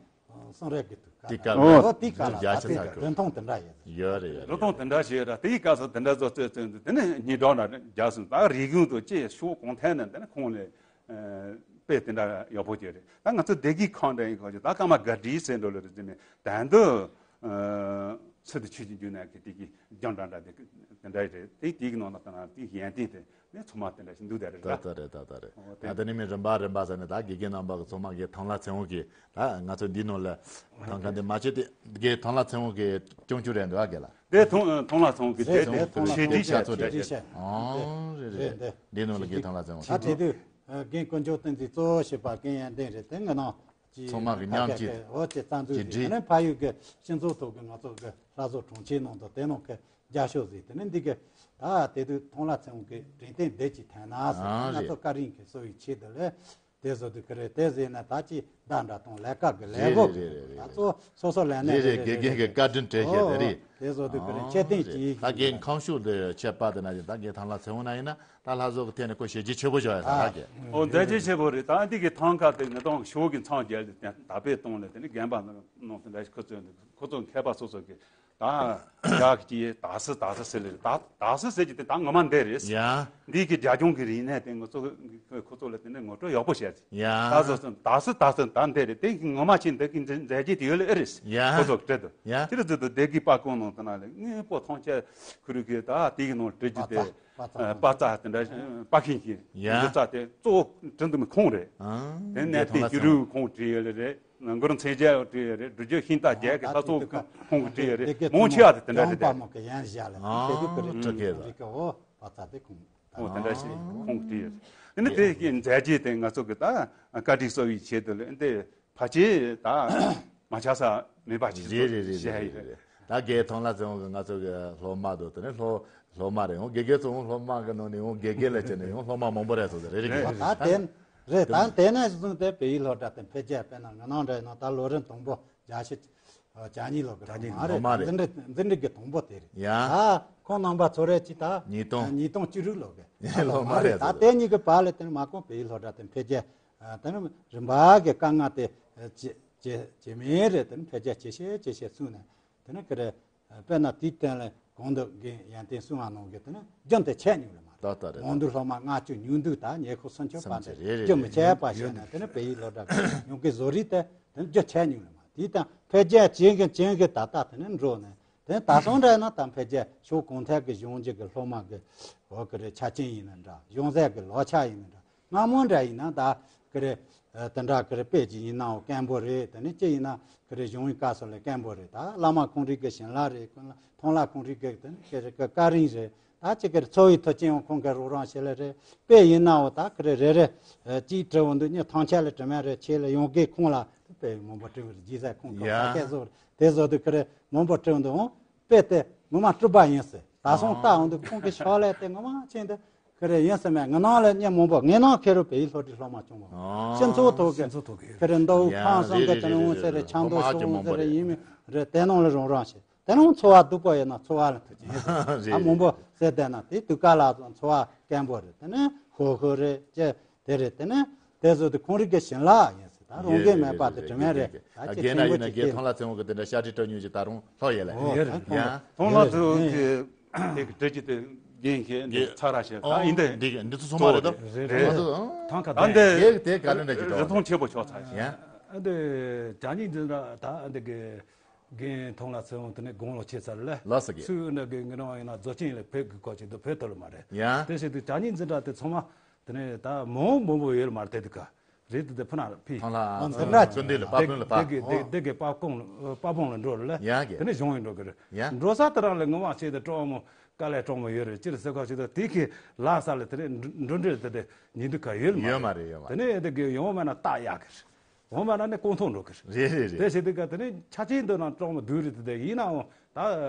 གསུམ་རེ་གི་དུས་ཀ། དེ་ཀ་ཨོ། ལ་དེ་ཀ་ལ་བརྒྱ་ད་ཆ་དེ་ཚ་གི་རིན་ཐང་དེ་འདྲ་ཡོད། ཡོད་རེད། ཡོད་རེད། རིན་ཐང་དེ་འདྲ་ཞིག་ཡོད་ར། དེའི་སྐབས་སུ་དེ་འདྲ་བཟོ་རྩོད་རྩོད་འདུག་དེ་ནས་ཉིན་གྲངས་ན་རྒྱ་སོང་། ད་རིག་གཞུང་དུ་ཅི་ཤོག་གོང་ཐད་ནས་དེ་ནས་ཁོང་ལས་དཔེ་དེ་འདྲ་ཡག་པོ་ཅིག་རེད། ད་ང་ཚོ་སྡེ་དགེ་ཁང་འདྲ་ཡིན་ཁོ་ཅིག་ད་ཀརྨ་སྒར་བྲིས་ཟེར་འགྲོ་ལེ་རེད་ཟེར་ནས་ད་འདི་སི་ཏུ་ཆོས་ཀྱི་འབྱུང་གནས་ཀྱི་དེ་གི་རྒྱང་འདྲ་འདྲ་དེ་དེ་འདྲ་རེད། དེ་དེ་གི་ནང་ལ་ད་ན་དེ་ཡོན་ཏན་དེ་ནས་ཚང་མ་དེ་འདྲ་ཞིག་འདུག་དེ་རེད། ད་ལྟ་རེད། ད་ལྟ་རེད། ཨོ་དེ། ད་དེ་ནས་མི་རིམ་པ་རིམ་པ་ཟེར་ནས་ད་དགེ་རྒན་རྣམ་པ་གི་ཚང་མ་གི་ཐང་ལྷ་ཚེ་དབང་གི་ད་ང་ཚོ་འདི་ནང་ལ་ཐང་ཀ་འདི་མ་བྱེད་དེ་དགེ་ཐང་ལྷ་ཚེ་དབང་གི་སྐྱོང་བཅུག་རེད་འདུག་ཨ། དགེ་ལ། དེ་ཐང་ཐང་ལྷ་ཚང་གི་དེ་དེ་ཐང་ལྷ་ཞལ་འདྲིས་བྱས་ཚོ་རེད། ཨོ་རེད་རེད། འདི་ནང་ལ་དགེ་ཐང་ལྷ་ཚེ་དབང་ད་དེ་དུས་རྒན་དཀོན་མཆོག་བསྟན་འཛིན་གཙོ་བོ་བྱས་པ་རྒན་ཡོན་ཏན་རེད། དེ་ངེད་ནང་ཚང་མ་གི་མཉམ་གཅིག་འོ་ཅེ་རྩ་འཛུགས་ཀྱི་ཟིན་དེ་ནས་ཕ་ཡུལ་གྱི་སྤྱི་ཚོགས་ཐོག་གི་ང་ཚོ་གི་ལྷ་བཟོ་གྲོང་ཁྱེར་ནང་དུ་དེ་ནང་གི་རྒྱ་ཤོག་ཟིག་དེ་ནས་འདི་གི་ད་དེ་དུས་ཐང་ལྷ་ཚེ་དབང་གི་དྲན་རྟེན་འདི་ཅིག་ཐོན་ན་ཟེར། ཨ་ང་ཚོ་རེད། བཀའ་དྲིན་གྱིས་གསོ་བའི་ཆེད་དུ་ལས་དེ་བཟོ་དུས་ཀྱི་རེད། དེ་ཟེར་ན་ད་ཅི་བདག་འདྲ་དང་ལས་ཀ་གི་ལས་རེད་སྒོ་རེད་རེད་རེད། ད་ཚོ་སོ་སོ་ལས་གནས་རེད་རེད། དགེ་རྒན་གྱི་བཀའ་དྲིན་དྲན་བྱས་དེ་རེད། དེ་བཟོ་དུས་ཀྱི་རེད། ཨ་ཁྱད་ལྡན་རེད། གྱི་ད་རྒན་ཁམས་ཕྱོགས་འདི་ཆད་པ་དེ་ན་ཡིན། ད་རྒན་ཐང་ལྷ་ཚེ་དབང་ན་ཡིན་ན། ད་ལྷ་བཟོ་གི་ཐད་ནས་ཁོ་བྱས་རྗེས་ཆེ་པོ་བྱུང་ཡོད་ད་ལྷ་གི། ཨོ་མཛད་རྗེས་ཆེ་པོ་རེད། ད་འདི་གི་ཐང་ཀ་དེ་ངེད་ཐང་ཞོགས་ཀྱི་མཚམས་བརྒྱད་དེ་དར་སྤེལ་གཏོང་ལས་དེ་ནི་རྒན་པ་ནང་དེ་འདྲ་ཞིག་ཁོ་ཚོས་ཁོ་ཚོ་མཁས་པ་སོ་སོ་གི་ད་རྒྱ་གི་ཅི་དར་སི་དར་སི་ཟེར་ལེ་རེད། ད་དར་སི་ཟེར་གྱི་དེ་ད་ངོ་མ་འདི་རེད། ཡ། འདི་གི་རྒྱ་གཞུང་གི་རིག་གནས་དེ་ང་ཚོ་ཁོ་ཚོ་ལ་དེ་ནི་ངོ་སྤྲོད་ཡག་པོ་བྱས། ཡ། ད་སོ་སོ་དར་སི་དར་སི་ད་འདི་རེད། དེ་གི་ངོ་མ་ཆེ་འདི་གི་མཛད་རྗེས་དེ་ཡོད་ལེ་ཨེ་རེད། ཡ། ཁོ་ཚོ་གི་བྲེལ་འདུག་ཡ། དེ་རེད་ཟེར་དུས་སྡེ་དགེ་པ་ཀུན་ནང་དེ་ན་ལེ་དངོས་པོ་ཐང་ཆད་ཁུ་རུ་གི་ད་དེ་གི་ནང་བྲེལ་རྒྱུ་དེ། པ་ཙ། པ་ཙ་དེ་འདྲ་པ་ཁིན་གྱི་ཡ། རྩ་དེ་གཙོ་བོ་བྲིས་འདུག་མི་ཁོང་རེད། ཨང་། དེ་ནས་དེ་ཐོང་ལ་ཡུ་རུ་ཁོང་བྲིས་ཡོད་ལེ་རེད། གུ་རུ་མཚན་བརྒྱད་བྲིས་ཡོད་རེད། སྒྲུབ་བརྒྱུད་ཤིང་རྟ་བརྒྱད་ཀྱི་ལྷ་ཚོགས་ཁོང་གིས་བྲིས་ཡོད་རེད། མང་ཆེ་བ་དེ་དེ་འདྲ་རེད་དེ། ཨང་། ཁྲི་ཀེ་ར། ཨོ་དེ་འདྲ་ཞིག་ཁོང་གིས་བྲིས་ཡོད་རེད། དེ་ནི་དེ་གི་མཛད་རྗེས་དེ་ང་ཚོ་གི་ད་བཀའ་དྲིན་གསོ་བའི་ཆེད་དུ་ལེ་འདི་ཕལ་ཆེར་ད་ མ་ཆགས་ས་མེད་པ་ཅིག་རེད་རེད་རེད་རེད་རེད། ད་རྒན་ཐང་ལ་ཚེ་དབང་གི་ང་ཚོ་གི་སློབ་མ་དོ་དེ་ནས་སློབ་སློབ་མ་རེད། ཡང་དགེ་རྒན་ཚོ་སློབ་མ་གི་ནང་ནས་ཡང་དགེ་རྒན་ལ་བྱས་ནས་ཡང་སློབ་མ་མང་པོ་རེད་ཚོ་རེད་རེད་རེད། ད་དེ་རེད། ད་དེ་ནས་བཟུང་སྟེ་བོད་ཡིག་སློབ་གྲྭ་དེ་འཕེལ་རྒྱས་དཔེར་ན་ང་ནང་འདྲ་ཡིན་ན་ད་ལོ་རིམ་དང་པོ་བརྒྱ་ཞིག་བརྒྱ་གཉིས་ལོ་གི་བརྒྱ་གཉིས་ཐོག་མ་ལོ་མ་རེད། རེད། འཛིན་གྲྭ་འཛིན་གྲྭ་གི་དང་པོ་དེ་རེད། ཡ། ད་ཁོང་རྣམ་པ་ཚོ་རེད་ཅི་ད་ཉིས་སྟོང་ཉིས་སྟོང་བཅུ་དྲུག་ལོ་གི་ལོ་མ་མ་རེད། རེད། ད་དེ་གཉིས་ཀྱི་བར་ལ་དེ་ནས་མ་གོང་བོད་ཡིག་སློབ་གྲྭ་དེ་འཕེལ་རྒྱས་དེ་ནས་རིམ་པ་གི་དཀའ་ངལ་དེ་ཇེ་ཇེ་ཇེ་མིན་རེ་དེ་ནས་འཕེལ་རྒྱས་ཇེ་ཆེ་ཇེ་ཆེ་སོང་ནས་དེ་ནས་ཀི་རེད། དཔེར་ན་དེའི་སྟེང་ལ་གོང་དུ་རྒན་ཡོན་ཏན་གསུང་བ་ནང་གི་དེ་ནས་རྒྱུན་དེ་ཆད་མྱོང་ལེ་མ་རེད། ད་ལྟ་རེད། མང་སྡུག་སློབ་མ་ལྔ་བཅུ་ཉུང་སྡུག་དང་ཉེ་འཁོར་སུམ་ཅུ་པ་ཡོད་འདི་རེད་རེད། རྒྱུན་མི་ཆད་པ་བྱས་ནས་དེ་ནས་བོད་ཡིག་སློབ་གྲྭ་ཡོང་གི་བཟོ་རིག་དེ་དེ་ནས་རྒྱུན་ཆད་མྱོང་ལེ་མ་རེད། དེའི་སྟེང་འཕེལ་རྒྱས་ཇེ་གི་ཇེ་གི་ད་ལྟ་དེ་ནས་འགྲོ་ནས་དེ་ནས་ད་སོང་འདྲ་ན་ད་འཕེལ་རྒྱས་ཕྱོགས་གང་ཐད་ཀྱི་གཞུང་གི་སློབ་མ་གི་འོག་གི་རེད་ཆ་རྐྱེན་ཡིན་ན་འདྲ། གཞུང་ཟས་ཀྱི་ལོ་ཆ་ཡིན་ན་འདྲ། སྔ་མོ་འདྲ་ཡིན་ན་ད་ཀི་རེ། ཨ་དེ་འདྲ་ཀི་རེ་དཔེ་ཅིག་ཡིན་ནའང་སྐམ་པོ་རེད། དེ་ནས་ཅི་ཡིན་ན་ཀི་རེ་གཞུང་གི་བཀའ་སྲོལ་ལ་སྐམ་པོ་རེད། ད་བླ་མ་ཁོང་རིགས་ཀྱི་བྱིན་རླབས་རེད། ཁོང་ལ་མཐོང་ལ་ཁོང་རིགས་ཀྱི་དེ་ནས་ཀི་རེ་ཀི་བཀའ་དྲིན་རེད། ད་ཅི་ཀི་རེ་འཚོ་བའི་མཐུན་རྐྱེན་ཡང་ཁོང་གི་རོགས་རམ་བྱེད་ལེ་རེད། དཔེ་ཡིན་ནའང་ད་ཀི་རེ་རེ་རེ་ཨ་གཅིག་བྲི་འོང་དུས་ཉི་ཐང་ཆད་ལ་དྲི་མ་རེ་ཆེ་ལ་ཡོང་གི་ཁོང་ལ་དཔེ་མང་པོ་བྲི་བར་རྗེས་ཟ་ཁོང་གི་ཡ། ཁ་ཤས་བཟོ་དེ་བཟོ་དུས་ཀི་རེ་མང་པོ་བྲི་འོང་དུས་འོང་དཔེ་དེ་ངོ་མ་གྲུབ་པ་ཡིན་ཟེར། ད་སོང་ལྟ་འོང་དུས་ཁོང་གི་ཕྱག་ལས་དེ་ངོ་མ་ཆེན་དུ། ཁེ་རེ་ཡིན་ཟེར་མེད། ངའི་ནང་ལ་མི་མང་པོ་ངའི་ནང་ཁེ་རུ་བོད་ཡིག་སློབ་གྲྭའི་སློབ་མ་བྱུང་བ། ཨ། སྤྱི་ཚོགས་ཐོག་གི་སྤྱི་ཚོགས་ཐོག་གི་ཁེ་རེ་མདོ་ཡ་ཁང་རེད་སང་གི་རེད་ཏྲེ་རེད་ངོ་རེད་ཟེར་རེད། ཆབ་མདོ་ཕ་མ་ཅིག་ཤོག་མང་པོ་ཟེར་རེད་རེད། ཡིན་མིན་རེད། དེ་ནང་ལ་རང་རང་ཞིག་དེ་ནང་འཚོ་བ་སྡུག་པོ་ཡིན་ན་འཚོ་བ་ལ་ཐུག་ཅིག་ཡིན་ཟེར། རེད་ཨ་མང་པོ་རེད་ཟེར་བསྡད་ན་དེ་དུས་སྐབས་ལ་འཚོ་བ་སྐམ་པོ་རེད། དེ་ནས་ཧོ་ཧོ་རེད་ཅེ་དེ་རེད། དེ་ནས་དེ་ཚོ་དེ་ཁོང་རིགས་ཀྱི་བྱིན་རླབས་ཡིན་ཟེར། ད་རང་གིས་མེད་པ་དེ་དྲི་མེད་རེད། ད་ཅི་རྒན་ན་ཆེན་པོ་ཡིན་ན་ཅིག་རྒན་གིས་ཐང་ལ་ཚེ་དབང་གི་དེ་འདྲ་ཤ་ཁྲི་སྤྲོ་ཉུང་ཅིག་ད་རུང་ལྷོ་ཡེ་ལ་ཡོད་རེད། ཡ་ཐང་ལ་ཚེ་དབང་གི་དེ་གི་དྲི་ཅི་དེ་རྒན་གྱིས་འདི་ཚ་ར་ཞེས་ད་ཡིན་དེ་འདི་འདི་ཚོ་ཚང་མ་རེད་དོ། རེད་རེད། ཐང་ཁ་ད་འདི་རྒན་གི་དེ་ག་ནས་འདྲ་ཅིག་རི་ཐང་ཆེན་པོ་ཆོག་ཚ་ཞེས། ཡ་འདི་ཇ་ཉིན་འཛིན་ར་ད་འདི་གི་རྒན་ཐང་ལ་ཚེ་དབང་དེ་ནས་དགུང་ལོ་ཆེ་ཚར་ལ་ལགས་སོ་རྒན། སུ་འདི་གི་ངི་རང་ཡིན་ན་རྫོགས་ཆེན་ལ་ཕེབས་དགོས་སྐོར་ཅིག་འདུག་ཕེབས་ཐུབ་ལ་མ་རེད། ཡ་དེ་བྱས་དུས་ཇ་ཉིན་འཛིན་ར་དེ་ཚང་མ། དེ་ནས་ད་མང་མང་པོ་ཡོད་ལ་མ་རེད་དེ་དུས་ཀ་རེད་དེ་དེ་ཕུ་ན་ཕི་ཐང་ལ་ཨ་ཚོ་འདི་ལ་པ་པོན་ལ་པ་དེ་གི་དེ་དེ་གི་པ་ཀོང་ལ་པ་བོང་ལ་འགྲོ་རེད་ལ། ཡ་གི་དེ་ནས་གཞུང་ཡིན་འགྲོ་གི་རེད། ཡ་འགྲོ་ས་དེ་རང་ལ་ངོ་མ་བྱས་ཏེ་གྲོགས་མོ་དཀའ་ལས་གྲོགས་མོ་ཡོད་རེད་ཅི་རེད་ཟེར་ཁ་ཞིག་ད་དེ་གི་ལ་ས་ལ་དེ་ནས་འགྲོ་འགྲོ་འདྲེ་དེ་དེ་ཉིན་དུས་ཀ་ཡོད་ལ་མ་ཡོད་མ་རེད། རེད་ཡོད་མ་དེ་ནས་དེ་གི་ཡོང་མ་ན་རྟ་གཡག་གི་རེད། འོང་མ་ན་ནི་ཀོང་ཐོག་འགྲོ་གི་རེད། རེད་རེད་རེད། དེ་བྱས་དུས་ཀ་དེ་ནས་ཆ་ཆེན་འདོད་ན་གྲོགས་མོ་བསྡུས་རེད་དེ་དེ་ཡིན་ནའང་ད་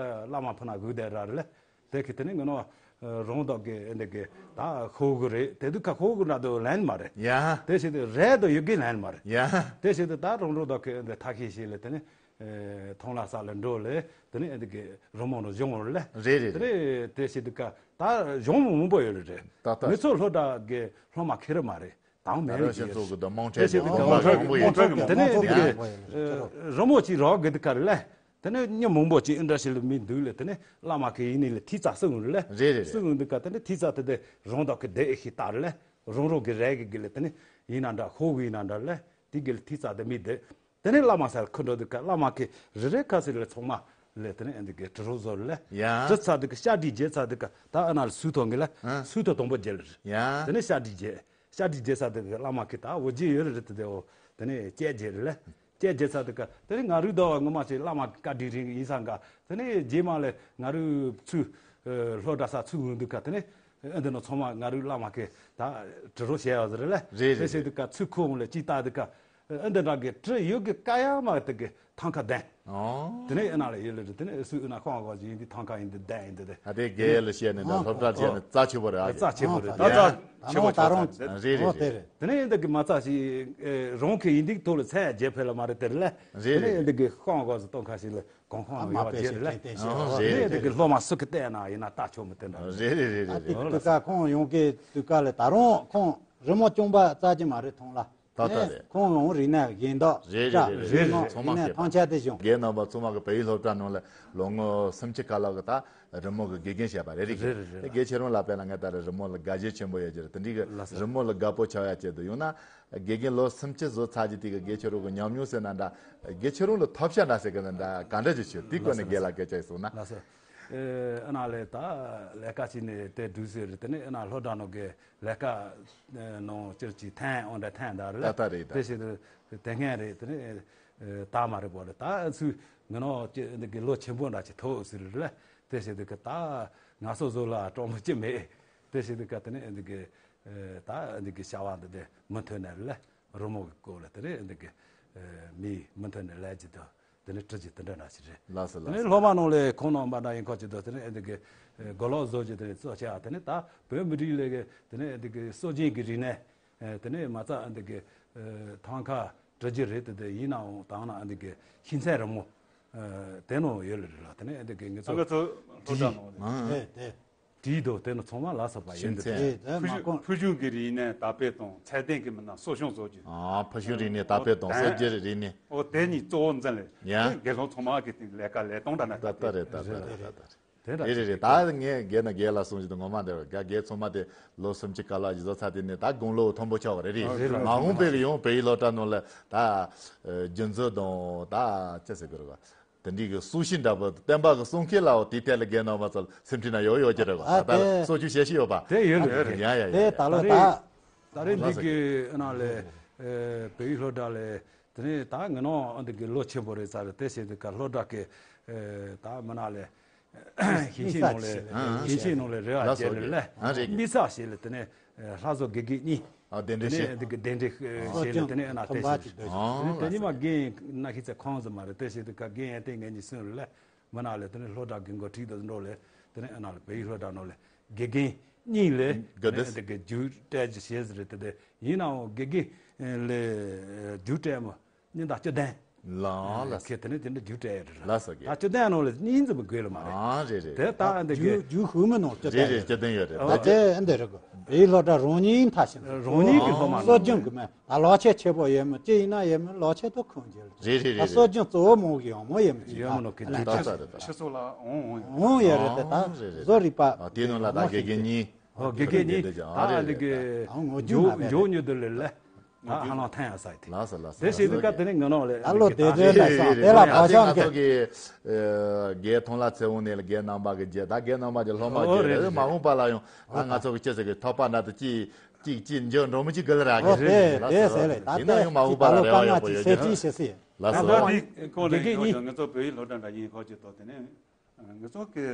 བླ་མ་ཕུ་ན་གུས་བསྡད་ར་རེད་ལ། དེ་གི་དེ་ནི་ངོ་ནོ་རང་དག་གི་འདི་གི་ད་ཤོག་གུ་རེད། དེ་དུས་ཁ་ཤོག་གུ་འདྲ་དུ་ལན་མ་རེད། ཡ། དེ་བྱས་དུས་རེད་དུ་ཡོད་གི་ལན་མ་རེད། ཡ། དེ་བྱས་དུས་ད་རང་རང་དག་གི་འདི་ཐ་ཤི་ཤི་ལ་དེ་ནི་ཐང་ལ་ས་ལ་འགྲོ་ལ་དེ་ནི་འདི་གི་རི་མོ་རུ་བྱུང་བ་ལ། རེད་རེད་དེ་རེད། ནི་དེ་བྱས་དུས་ཀ་ད་གཞུང་མང་པོ་ཡོད་རེད། ད་ད་མི་ཚོ་སློབ་གྲྭ་གི་སློབ་མ་ཁེ་རེ་མ་རེད། དང་མེད་ལ་ཡོད་ཚོགས་ཀྱི་དམངས་ཁྲལ་དེ་བྱས་དུས་ཀ་དམངས་ཁྲལ་དེ་ནས་འདི་གི་རི་མོ་ཅིག་རག་གི་འདི་ག་རེ་ལ། དེ་ནས་མི་མང་པོ་ཅིག་ཨིན་འདྲ་ཞིག་ལ་མི་འདུག་ལ། དེ་ནས་བླ་མ་གི་ཡིན་ནི་ལ་ཐིག་རྩ་སུ་འོང་ལ། རེད་རེད་རེད། སུ་འོང་འདི་ག་དེ་ནས་ཐིག་རྩ་དེ་དེ་རང་དག་གི་དེ་ཤི་ལྟར་ལ། རང་རང་གི་རེད་གི་གི་ལ་དེ་ནས་ཡིན་ན་འདྲ་ཤོག་གུ་ཡིན་ན་འདྲ་ལ། དེ་གི་ལ་ཐིག་རྩ་དེ་མི་དེ། དེ་ནས་བླ་མ་སར་ཁུ་འགྲོ་འདི་ག་བླ་མ་གི་རེ་རེ་ཁ་སི་ལ་ཚང་མ་ལ་དེ་ནས་འདི་གི་དྲི་རོ་བཟོ་ལ། ཡ། དྲི་ཚ་འདི་ག་ཤ་དྲི་རྗེ་ཚ་འདི་ག་ད་ཨ་ན་ལ་སུ་ཐོང་གི་ལ། ཨ། སུ་ཐོ་དང་པོ་རྗེ་ལ་རེད། ཡ། དེ་ནས་ཤ་དྲི་རྗེ། ཤ་དྲི་རྗེ་ས་དེ་གི་བླ་མ་གི་ད་འོ་རྗེ་ཡོད་རེད་དེ་དེ་འོ། དེ་ནས་སྐྱེ་རྗེ་རེད་ལ། སྐྱེ་རྗེ་ས་དེ་ག་དེ་ནས་ང་རུ་ཟླ་བ་ངོ་མ་ཞིག་བླ་མ་གི་བཀའ་དྲིན་རིང་ཡིན་ས་འགའ། དེ་ནས་རྗེས་མ་ལས་ང་རུ་ཚུ་སློབ་གྲྭ་ས་ཚུ་འོང་འདུག་ག་དེ་ནས་ཨ་འདི་ནོ་ཚང་མ་ང་རུ་བླ་མ་གི་ད་དྲི་རོ་བྱས་ཡོད་རེད་ལ། རེད་རེད་རེད། དེ་བྱས་འདུག་ག་ཚུ་ཁུ་འོང་ལ་ཅི་ལྟ་འདུག་ག་ཨ་འདི་འདྲ་གི་དྲི་ཡོད་གི་ཀ་ཡ་མ་དེ་གི་ཐང་ཁ་ལྡན། ཨོ། དེ་ནས་ཨ་ན་ལ་ཡོད་ལ་རེད། དེ་ནས་ཨ་སུ་ཨ་ན་ཁོང་གོ་ཞིག་ཡིན་དེ་ཐང་ཁ་ཡིན་དེ་ལྡན་ཡིན་དེ་དེ། ཨ་དེ་དགེ་ཡ་ལ་བཤད་ནས་ད་སློབ་གྲྭ་བྱས་ནས་རྩ་ཆེ་བོ་རེད། ཨ་རྩ་ཆེ་བོ་རེད། ད་རྩ་ཆེ་བོ་ཆགས་ཚར། རེད་རེད་རེད། དེ་ནས་ཨ་འདི་གི་མ་རྩ་ཞིག་རང་གི་ཡིན་དེ་ཐོག་ལ་མཚན་རྒྱས་ཕེ་ལ་མ་རེད་དེ་རེད་ལ། རེད་དེ་ནས་ཨ་འདི་གི་ཁོང་གོ་ཟི་སྟོན་ཁ་ཞིག་ལ་གོང་ཁོང་ཡོད་རྗེས་ལ། དེ་ནས་ཨ་འདི་གི་སློབ་མ་སུ་གི་བལྟས་ན་ཡིན་ན་ལྟ་ཆོག་མི་དེ་འདྲ་རེད། རེད་རེད་རེད། དེ་དུས་ཀ་ཁོང་ཡོང་གི་དུས་ཀ་ལ་ད་རུང་ཁོང་རི་མོ་སྐྱོང་པ་རྩ་ཅི་མ་རེད་ཐོང་ལ། ད་ལྟ་རེད། ཁོང་ལུང་རིག་གནས་གཞན་དག་རེད་རེད་རེད། རིག་གནས་ཚང་མ་ཐང་ཆད་དེ་བྱུང་། རྒན་རྣམ་པ་ཚང་མ་གི་བོད་ཡིག་སློབ་གྲྭ་ནང་ལ་ལོ་ངོ་སུམ་ཅུ་ཁ་ལག་གི་ད་རི་མོ་གི་དགེ་རྒན་བྱས་པ་རེད། རེད་རེད་རེད། དགེ་ཆེ་རུང་ལ་དཔེར་ན་ང་ད་རེ་རི་མོ་ལ་དགའ་ཞེན་ཆེན་པོ་ཡོད་ཀྱི་རེད། དེ་འདྲའི་གི་རི་མོ་ལ་དགའ་པོ་ཆགས་ཡ་ཆེད་དུ་ཡོང་ན་དགེ་རྒན་ལོ་སུམ་ཅུ་བཟོ་ཚར་རྗེས་དེ་གི་དགེ་ཆེ་རུང་གི་ཉམས་མྱོང་ཟེར་ན་འདྲ། དགེ་ཆེ་རུང་ལ་ཐོབ་ཤ་འདྲ་ཟེར་གི་ན་འདྲ་ག་འདྲ་ཅིག་བྱོས་དེ་སྐོར་ནས་རྒན་ལ་སྐད་ཆ་ཞིག་གསུངས་ན། ལགས་སོ། ཨ་ན་ལས་ད་ལས་ཀ་བྱས་ནས་དེ་འདུག་ཟེར་རེད། དེ་ནས་ཨ་ན་སློབ་གྲྭ་ནང་གི་ལས་ཀ་ནང་སྤྱིར་གྱི་ཐན་འོ་འདྲ་ཐན་འདྲ་རེད། ད་ལྟ་རེད་ད། དེ་བྱས་དུས་དེ་སྔན་རེད། དེ་ནས་ད་མ་རེད་པོ་རེད། ད་ཚུ་ངི་ནོ་ཅི་འདི་གི་ལོ་ཆེན་པོ་འདྲ་ཅིག་ཐོག་ཟེར་རེད། དེ་བྱས་དུས་གི་ད་ང་སོ་བཟོ་ལ་གྲོགས་མོ་ཅི་མེད། དེ་བྱས་དུས་ག་དེ་ནས་འདི་གི་ད་འདི་གི་བྱ་བ་འདི་དེ་མུ་མཐུད་ནས་རེད། རི་མོ་གི་སྐོར་ལ་དེ་རེད། འདི་གི་ མི་མུ་མཐུད་ནས་ལས་ཀྱི་དང་དེ་ནས་བྲི་རྒྱུ་དེ་འདྲ་འདྲ་ཞིག་རེད། ལགས་སོ། དེ་ལགས་ནས་སོ། སློབ་མ་ནང་ལས་ཁོང་རྣམ་པ་འདྲ་ཡིན་ཁོ་ཅི་དང་དེ་ནས་ཨེ་འདི་གི་མགོ་ལོག་བཟོ་རྒྱུ་དེ་ནས་གཙོ་ཆེ་བ་དེ་ནས་ད་བོད་མི་རིགས་ལས་གི་དེ་ནས་ཨེ་འདི་གི་སྲོལ་རྒྱུན་གྱི་རིག་གནས་དེ་ནས་མ་རྩ་ཨེ་འདི་གི་ཐང་ཁ་བྲི་རྒྱུ་རེད། དེ་དེ་ཡིན་ནའང་དང་ན་ཨེ་འདི་གི་ཤིང་ཚད་རི་མོ་དེ་ནང་ཡོད་ལ་རེད་ལ། དེ་ནས་ཨེ་འདི་གི་ངེད་ཚོ་ཨ་ང་ཚོ་སློབ་གྲྭ་ནང་ལ། ཨེ་དེ། དེའི་ཐོག་དེ་ནི་ཚང་མ་ལ་སོགས་པ་ཡིན་འདུག་ཤིང་ཚད། ཕུ་ཞུ་ཕུ་ཞུ་གི་རིག་གནས་དར་སྤེལ་དང་ཚད་ལྡན་གྱི་མི་སྣ་གསོ་སྐྱོང་བཟོ་རྒྱུ། ཨ་ཕུ་ཞུ་རིག་གནས་དར་སྤེལ་དང་སྲོལ་རྒྱུན་རིག་གནས། ཨོ་དེ་གཉིས་གཙོ་བོ་འཛིན་ལས། ཡ། དགེ་སློང་ཚང་མ་གི་སྟེང་ལས་ཀ་ལས་སྟངས་འདྲ་ན་ད་ལྟ་རེད། ད་ལྟ་རེད། ད་ལྟ་རེད། དེ་འདྲ་རེད་རེད་རེད། ད་ངས་རྒན་ན་རྒན་ལ་གསུང་བཞིན་དུ་ངོ་མ་འདྲ་བ་དགེ་རྒན་ཚང་མ་དེ་ལོ་སུམ་ཅུ་ག་ལ་ཞིག་བཟོ་ཚར། དེ་ནས་ད་དགུང་ལོ་མཐོན་པོ་ཆགས་པ་རེད། རེད། རེད་རེད། མ་འོངས་པའི་གི་ཡང་བོད་ཡིག་སློབ་གྲྭ་ནང་ལ་ད་རྒྱུན་འཛིན་དང་ད་ཅི་ཟེར་དགོས་རེད་བ། དེ་འདྲའི་གི་སྲོག་ཤིང་འདྲ་པོ་བསྟན་པ་གི་སྲུང་མཁན་ལའོ་དེའི་ཐད་ལ་རྒན་རྣམ་པ་ཚོ་ལ་སེམས་ཁྲལ་ན་ཡོད་ཡོད་ཀྱི་རེད་བ། ཨ་ད་ལྟ་ལ་དེ་སྲོག་ཆགས་བཤད་ཤེས་ཡོད་པ། དེ་ཡོད་རེད། ཡ་ཡ་ཡ་དེ་ཡ། ད་ལོ་ད་ད། རེས་ད་རེས་འདི་གི་ཨ་ན་ལས་བོད་ཡིག་སློབ་གྲྭ་ལས་དེ་ནས་ད་ངི་ནོ་འདི་གི་ལོ་ཆེན་པོ་རེད་ས་རེད། དེ་བྱས་དུས་ཀ་སློབ་གྲྭ་གི་ད་མི་ན་ལས་ཤེས་བྱའི་ནང་ལས་ཤེས་བྱའི་ནང་ལས་རེ་བ་བྱས་ནས་ལས་མི་ས་ཞིག་ལས་དེ་ནས་ལྷ་བཟོ་དགེ་རྒན་གཉིས། ཨ་གདན་འདྲེན་དེ་ནས་བྱས། འདི་གི་གདན་འདྲེན་བྱས་ནས་དེ་ནས་ཨ་ན་བསྟན་ཞིང་། དེ་ནས་དེ་ཉི་མ་རྒན་ན་ཤི་ཚེ་ཁོང་ཟི་མ་རེད། དེ་བྱས་དུས་ཀ་རྒན་ཡན་ཏན་ངན་གཉིས་སུན་རུ་ལས་མི་ན་ལས་དེ་ནས་སློབ་གྲྭ་གི་འགོ་ཁྲིད་དུ་འགྲོ་ལས་དེ་ནས་ཨ་ན་ལས་བོད་ཡིག་སློབ་གྲྭ་ནང་ལས་དགེ་རྒན་གཉིས་ལས་དེ་ནས་དེ་གི་རྒྱུགས་སྤྲད་རྒྱུ་བྱས་ཟི་རེད། དེ་དེ་ཡིན་ནའང་དགེ་རྒན་ལས་རྒྱུགས་སྤྲད་མོ་ཉིན་ད་བཅུ་བདུན། ལ་ལ། ཁེ་དེ་ནས་དེ་འདྲ་རྒྱུགས་སྤྲད་ཡོད་རེད། ལ་ས་གི། ད་བཅུ་བདུན་ནང་ལ་གཉིས་འཛིན་པ་དགོས་ལ་མ་རེད། ཨ་རེད་རེད། དེ་ད་འདི་གི་རྒྱུགས་རྒྱུགས་ཧུ་མི་ནང་བཅུ་རེད་བདུན་རེད། རེད། བཅུ་བདུན་ཡོད་རེད། ཨོ་ད་དེ་འདི་རེད་གོ། བོད་ཡིག་སློབ་གྲྭ་རང་ཉིད་མཐའ་ཕྱིན། རང་ཉིད་ཀྱི་སློབ་མ་སྲོལ་རྒྱུན་གི་མེད་ད་ལག་ཆ་ཆེ་པོ་ཡོད་མོད་ཅི་ཡིན་ན་ཡོད་མོད་ལག་ཆ་དུ་ཁུངས་འགྱེལ། རེད་རེད་རེད། སྲོལ་རྒྱུན་གཙོ་བོ་མང་གི་ཡོང་མོ་ཡོད་མོད་ཅི་ཡོད་མོ་ནོ་གི་ད་རྒྱུགས་ད་སྤྲད། ད་ད་ད། ཕྱི་སོགས་ལ་འོང་འོང་ཡོད། འོང་ཡོད་རེད། དེ་ད་ཨ་རེད་རེད། བཟོ་རིག་པ་ཨ་དེ་ནང་ལ་ད་དགེ་རྒན་གཉིས། ཨོ་དགེ་རྒན་གཉིས། ཨ་ད་རེད་འདི་རེད་གི་རེད། ཨ་འོ་ངོ་རྒྱུ་ཇོ་མ་རེད། ཇོ་ཉོ་དུ་ལེ་ལེ། ད་ཧ་ལམ་ཐན་ཡ་ས་ཡི་ཐིག་ལགས་སོ་ལགས་སོ། དེ་བྱེད་དུས་ཀ་དེ་ནས་ངོ་ནོ་ལེ། ད་ལོ་དེ་དེ་ལ་སོང་དེ་ལ་བག་ཆགས་ང་ཚོ་གི་རྒན་ཐོང་ལ་ཚེ་འོང་ནས་རྒན་རྣམ་པ་གི་རྗེས་ད་རྒན་རྣམ་པ་གི་སློབ་མ་ཨོ་རེད་རེད། མ་འོངས་པ་ལ་ཡང་ད་ང་ཚོ་གི་ཅི་ཟེར་གི་ཐོག་པ་འདྲ་དུ་ཅི་ཅིག་ཅིག་འཇོག་འགྲོ་མི་ཅིག་གི་ལ་ར་གི་ཨོ་རེད་དེ་ལགས་སོ། དེ་ཟེར་ལེ་ད་ཡིན་ན་ཡང་མ་འོངས་པ་ལ་རེ་བ་ཡག་པོ་ཡོད་རྒྱུ་རེད། ལགས་སོ། ད་ལྟ་འདི་ཁོང་ལ་དགེ་རྒན་ཡོད་གཉིས། ང་ཚོ་བོད་ཡིག་སློབ་གྲྭ་འདྲ་ཡིན་ཁོ་ཅི་ཐོག་དེ་ནས། ང་ཚོ་གི་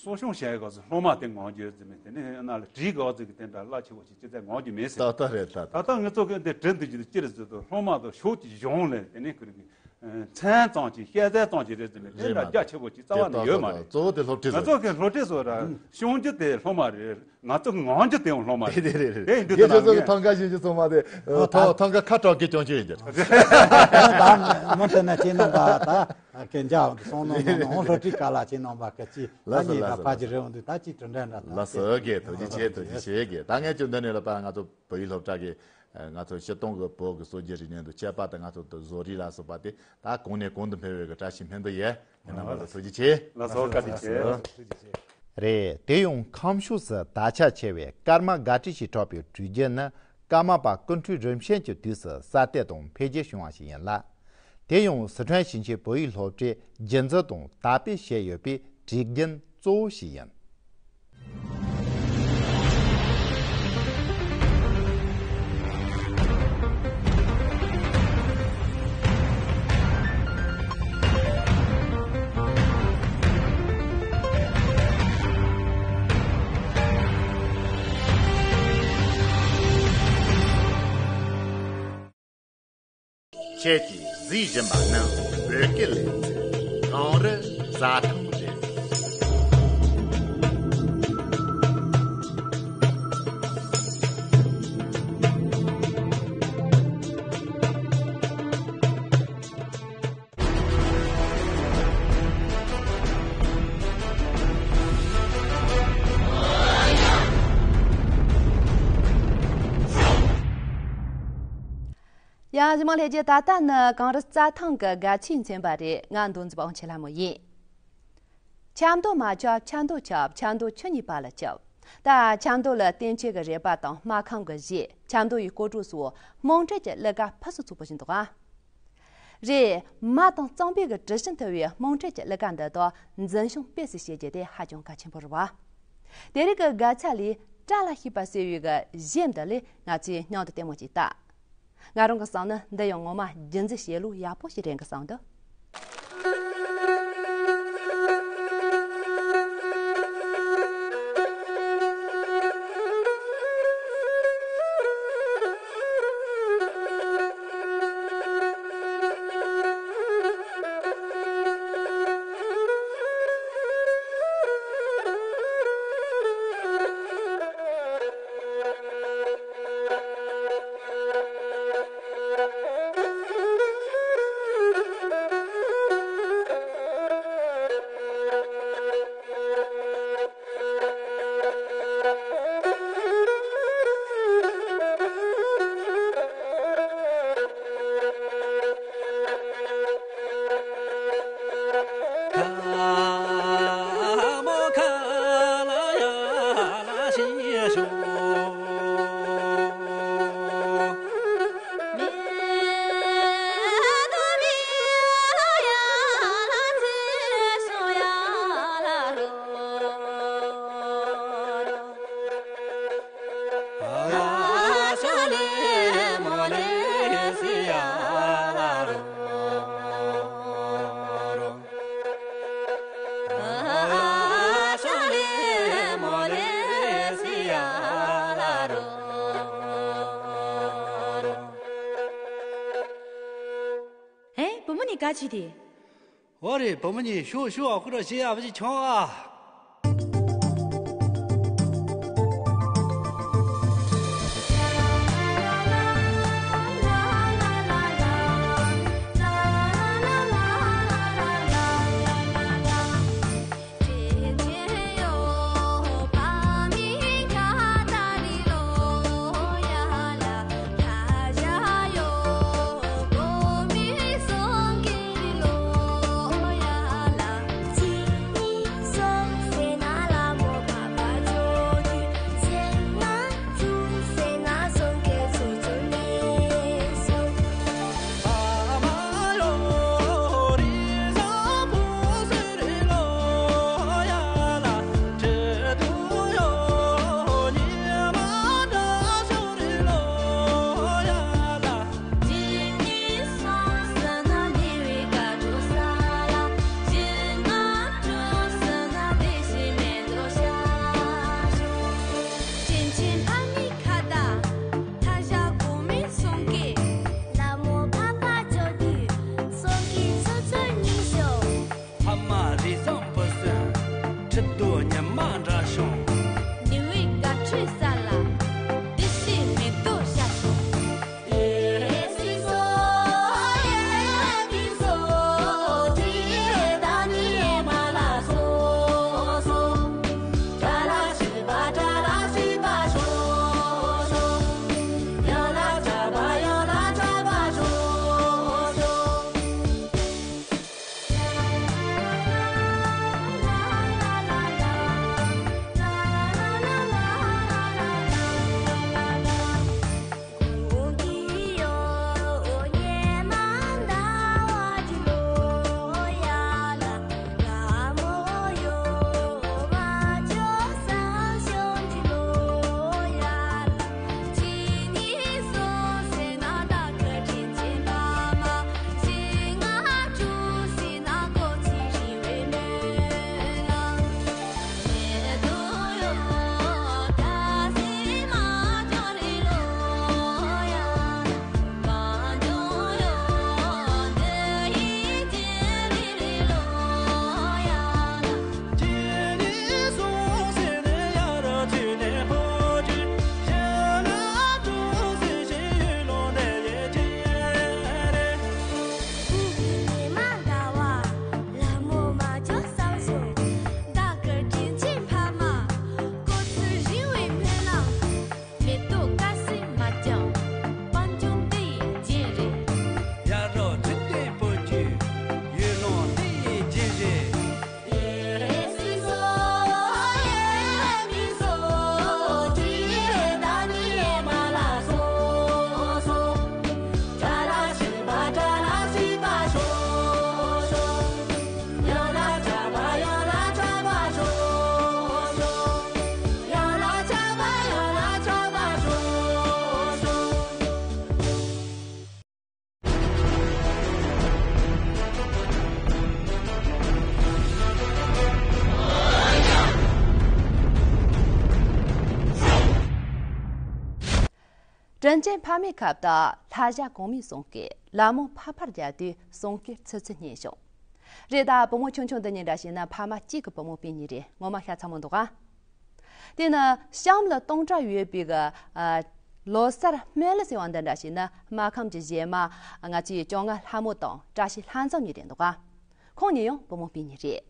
གསོ་སྐྱོང་བྱ་ཡི་སྐབས་སུ་སློབ་མ་དེ་ངོམ་རྒྱུ་ཟེར་མེད། དེ་ནས་ན་ལ་བྲིས་སྐབས་སུ་གི་དེ་འདྲ་རླབས་ཆེ་བོ་ཞིག་ཅི་ཚད་ངོམ་རྒྱུ་མེད་ཟེར། ཏག་ཏག་རེད། ཏག་ཏག་ཏག་ང་ཚོ་གི་འདི་བྲིས་འདི་ཅི་ཟེར་དུས་སློབ་མ་དང་ཕྱོགས་ཀྱི་གཞུང་ལས་དེ་ནས་ཁུར་གི་མཚན་ཙམ་གྱི་ཤེས་ཚད་ཙམ་གྱི་རེད་ཟེར་མེད། དེ་འདྲ་རྒྱ་ཆེ་བོ་ཞིག་རྩ་བ་ནས་ཡོད་མ་རེད། གཙོ་བོ་དེ་སློབ་ཁྲིད་ང་ཚོ་གི་སློབ་ཁྲིད་སོགས་ར་སྐྱོང་རྒྱུ་དེ་སློབ་མ་རེད། ང་ཚོ་ངོམ་རྒྱུ་དེ་ཡང་སློབ་མ་རེད། དེ་རེད་རེད། རེད་འདི་རྒན་ཚོ་ཚོ་ལ་གི་ངས་ཐང་ག་ཞིག་ཞིག་ཚང་མ་དེ་ཐང་ཐང་ག་ཁ་དྲག་གི་སྐྱོང་རྒྱུ་ཡིན་རྒྱུ་རེད། ད་མུ་མཐུད་ནས་ཁྱེད་རྣམ་པ་ད་གན་རྒྱ་སོང་ནོ་ནོ་ནོ་སློབ་ཁྲིད་ག་ལ་ཁྱེད་རྣམ་པ་ག་ཅི་ལ་ལགས་སོ་ཉེ་ལགས་ག་སོ། ཕ་ཅི་རེ་འོང་དུས་ད་ཅི་དྲི་འདྲ་འདྲ་ད་ལགས་སོ་གི་ཐུགས་རྗེ་ཆེ། ཐུགས་རྗེ་ཆེ་གི། ད་ངས་ཅུང་འདི་ནས་ལ་པ་ང་ཚོ་བོད་ཡིག་སློབ་གྲྭ་གི་ང་ཚོ་སྤྱིར་བཏང་གི་བོད་ཀྱི་སྲོལ་རྒྱུན་རིག་གནས་དང་བཅས་པ་དང་ང་ཚོ་བཟོ་རིག་ལ་སོགས་པ་དེ་ད་གོང་ནས་གོང་དུ་འཕེལ་བའི་གི་བཀྲ་ཤིས་སྨོན་འདུན་ཡོད། ཡིན་ན་མ་གཏོགས་ཐུགས་རྗེ་ཆེ། ལགས་སོ་བཀའ་དྲིན་ཆེ། རེད། དེ་ཡང་ཁམས་ཕྱོགས་སུ་དར་ཁྱབ་ཆེ་བའི་སྐར་མ་དགའ་བྲིས་ཞེས་གྲགས་པའི་བྲིས་རྒྱུན་ནི་ཀརྨ་པ་ཀོང་སྤྲུལ་རིམ་བྱོན་གྱི་དུས་སུ་གསར་གཏོད་དང་འཕེལ་རྒྱས་བྱུང་བ་ཞིག་ཡིན་ལ། དེ་ཡང་སི་ཁྲོན་ཞིང་ཆེན་བོད་ཡིག་སློབ་གྲྭས་རྒྱུན་འཛིན་དང་དར་སྤེལ་བྱས་ཡོད་པའི་བྲིས་རྒྱུན་གཙོ་བོ་ཞིག་ཡིན། ཁྱེད་ཀྱིས་གཟིགས་བཞིན་པ་ནི་བོད་སྐད་ལེ་ཚན་གངས་རི་རྩྭ་ཐང་རེད། ཡང་གཞི་མ་ལྷེ་རྒྱལ་ད་ལྟ་ནི་གངས་རི་རྩྭ་ཐང་གི་སྒ་ཆས་མཚོན་པ་རེད། ང་མདོ་འཛིན་པ་དབང་ཆེན་ལྷ་མོ་ཡིན། ཆབ་མདོ་མ་ཁྱབ་ཆབ་མདོ་ཁྱབ་ཆབ་མདོ་ཆུ་གཉིས་བར་ལ་ཁྱབ། ད་ཆབ་མདོ་ལ་བསྟན་ཆོས་ཀྱི་རེ་བ་དང་སྨར་ཁམས་ཀྱི་གཞས་ཆབ་མདོ་ཡི་སྐོར་བྲོ་སོགས་དམངས་ཁྲོད་ཀྱི་གླུ་གར་ཕུན་སུམ་ཚོགས་པོ་ཞིག་འདུག་ཨ། རེད། མ་དང་གཙང་པོའི་གི་དྲི་ཞིམ་འཐུལ་བའི་དམངས་ཁྲོད་ཀྱི་གླུ་གར་འདི་དག་འཛིན་སྐྱོང་སྤེལ་གསུམ་བྱེད་རྒྱུ་དེ་ཧ་ཅང་གལ་ཆེན་པོ་རེད་བ། དེ་རིང་གི་དགའ་ཚལ་ལས་བཀྲ་ལ་ཤིས་པ་ཟེར་བའི་གི་གཞས་འདི་ལས་ང་ཚོས་སྙིང་དུ་ལྟད་མོ་ཅིག་ལྟ། ང་རང་གི་བསམ་ན་འདི་ཡང་ངོ་མ་རྒྱུན་འཛིན་བྱེད་ལུགས་ཡག་པོ་ཞིག་རེད་གི་བསམ་འདུག་ག་ཅི་དེ། འོ་རེད། བུ་མོ་གཉིས་ཤོག་ཤོག་ཨ་ཁུ་ར་ཞེ་ཡག་པོ་ཅིག་མཆོང་ཨ། ཕ་མ་རེ་བཟང་བུ་གསོན། ཁྲི་གདུགས་ཉི་མ་འདྲ་བྱུང་། ནི་བའི་དགའ་སྤྲོའི་ས་ལ། བདེ་སྐྱིད་མེ་ཏོག་ཤར་བྱུང་། མེ་ཏོག་དཀར་སེར་མ་བྱང་། དཔལ་འབྱོར་འདི་ཡི་རྒྱན་རེད། ཡ་རབས་ཚེ་བརྟན་བུ་རྒྱུད། ཡུལ་ལུང་འདི་ཡི་རྒྱན་རེད། དྲིན་ཅན་ཕ་མའི་ཁབ་ཏུ་ལྷ་བྱ་གོང་མའི་གསུང་སྐད། ལ་མོ་ཕ་ཕར་རྒྱབ་དུས་གསུང་སྐད་ཚུར་ཚུར་སྙན་བྱུང་། རེད། ད་བུ་མོ་ཆུང་ཆུང་འདི་གཉིས་འདྲ་བྱས་ན་ཕ་མ་གཅིག་གི་བུ་མོ་སྤུན་གཉིས་རེད། ངོ་མ་ཤ་ཚ་མོ་འདུག་ཨ། དེ་ནི་གཤམ་ལ་སྟོང་ཕྲག་ཡོད་པའི་གི་ཨ། ལོ་གསར་སྨོན་གླུ་ཟེར་བ་འདི་འདྲ་བྱས་ན་སྨར་ཁམས་ཀྱི་གཞས་མ་ང་ཚོའི་སྐྱོ་ངལ་ལྷ་མོ་དང་བཀྲ་ཤིས་ལྷ་འཛོམས་གཉིས་རེད་འདུག་ཨ། ཁོང་གཉིས་ཡང་བུ་མོ་སྤུན་གཉིས་རེད།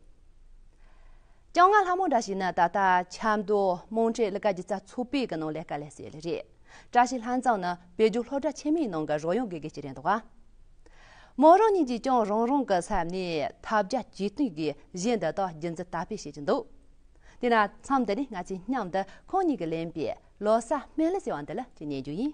སྐྱོ་ངལ་ལྷ་མོ་འདྲ་ཞིག་ནི་ད་ལྟ་ཆབ་མདོ་རྨོངས་བྲལ་གླུ་གར་སྒྱུ་རྩལ་ཚོགས་པའི་གི་ནང་ལས་ཀ་ལས་ཟེར་ལེ་རེད། བཀྲ་ཤིས་ལྷ་འཛོམས་ནི་བོད་བརྒྱུད་སློབ་གྲྭ་ཆེན་མོའི་ནང་གི་རོལ་དབྱངས་དགེ་རྒན་ཞིག་རེད་འདུག་ག་མོ་རང་གཉིས་ཀྱིས་ཀྱང་རང་རང་གི་ས་ནས་ཐབས་བརྒྱ་ཇུས་སྟོན་གྱིས་གཞས་འདི་དག་རྒྱུན་འཛིན་དར་སྤེལ་བྱེད་ཀྱི་འདུག་དེ་ན་མཚམས་འདི་ནས་ང་ཚོས་མཉམ་དུ་ཁོང་གཉིས་ཀྱིས་ལེན་པའི་ལོ་གསར་སྨོན་གླུ་ཟེར་བ་འདི་ལ་ཅིག་ཉན་རྒྱུ་ཡིན།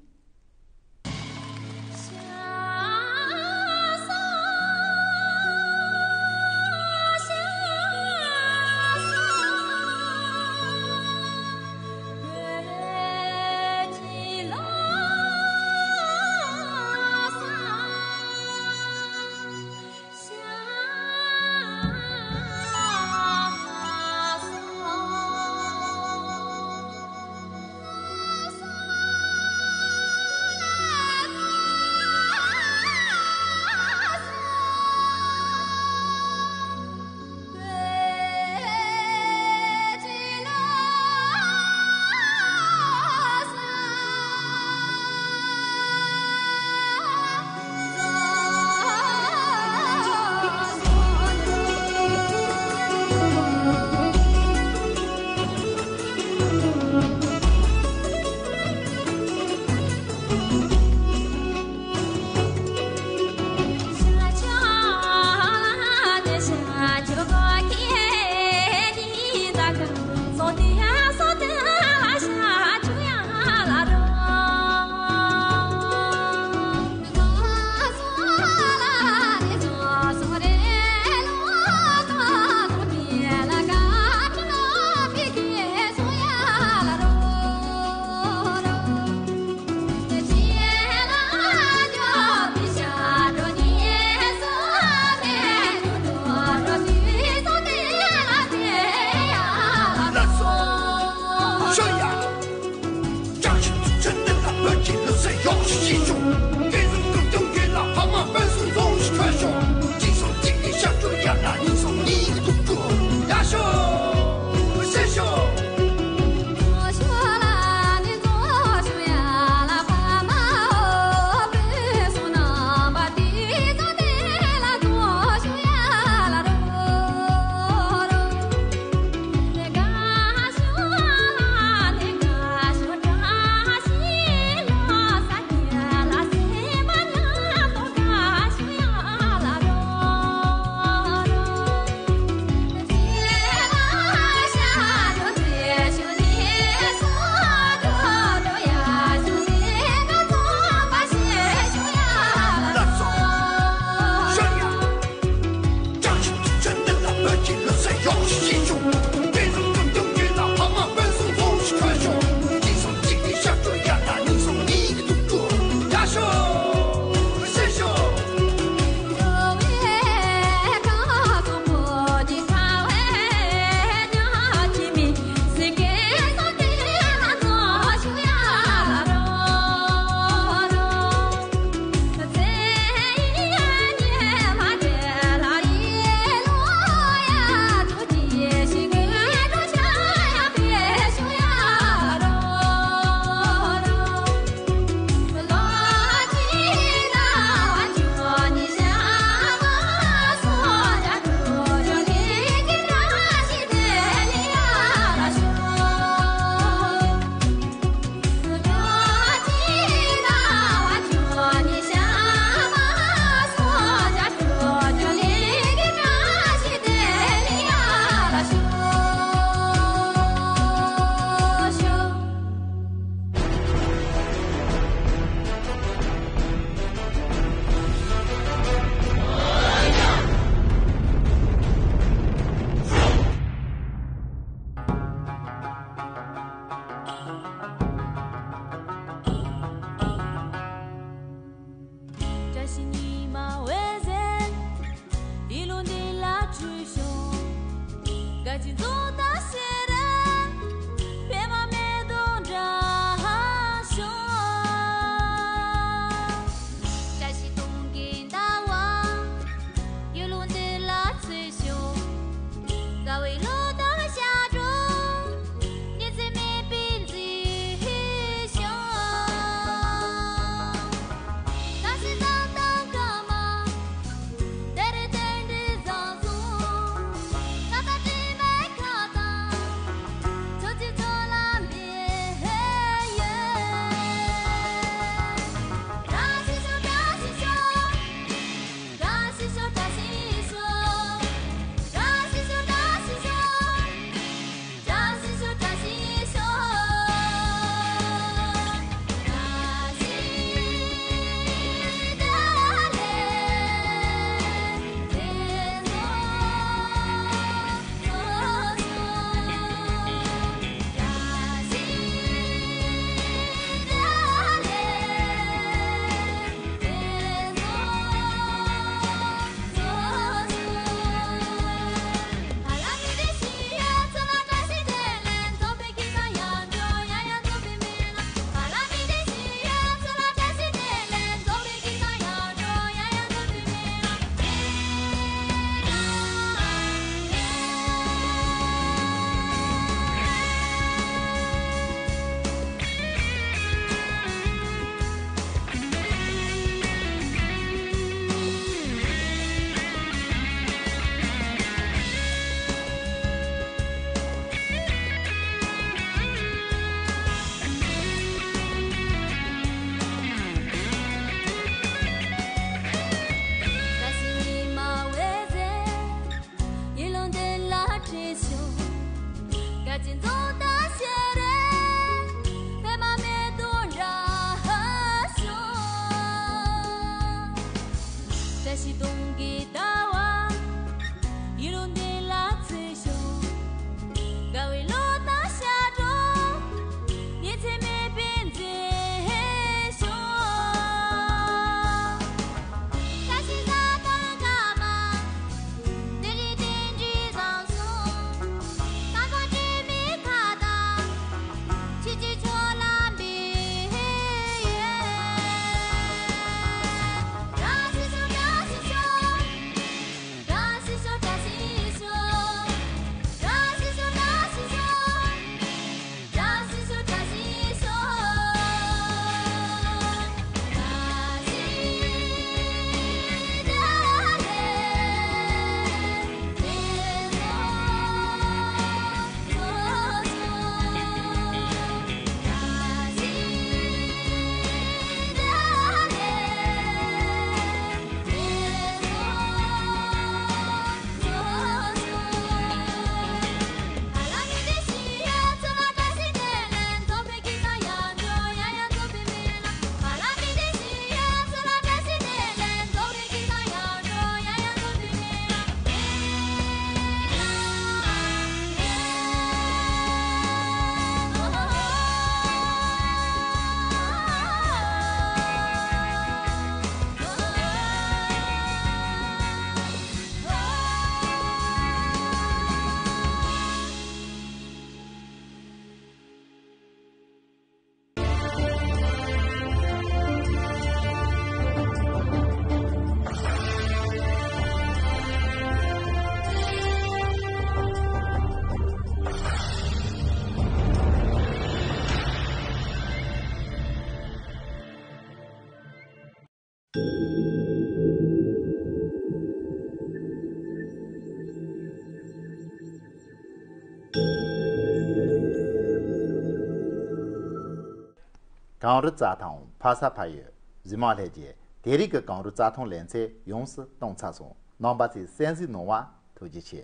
གངས་རི་རྩྭ་ཐང་ཕ་ས་ཕ་ཡུལ་གཟིགས་མོ་ལྷན་རྒྱས། དེ་རིང་གི་གངས་རི་རྩྭ་ཐང་ལེ་ཚན་ཡོངས་སུ་གཏོང་ཚར་སོང་། རྣམ་པ་ཚོས་གསན་གཟིགས་གནང་བ་ཐུགས་རྗེ་ཆེ།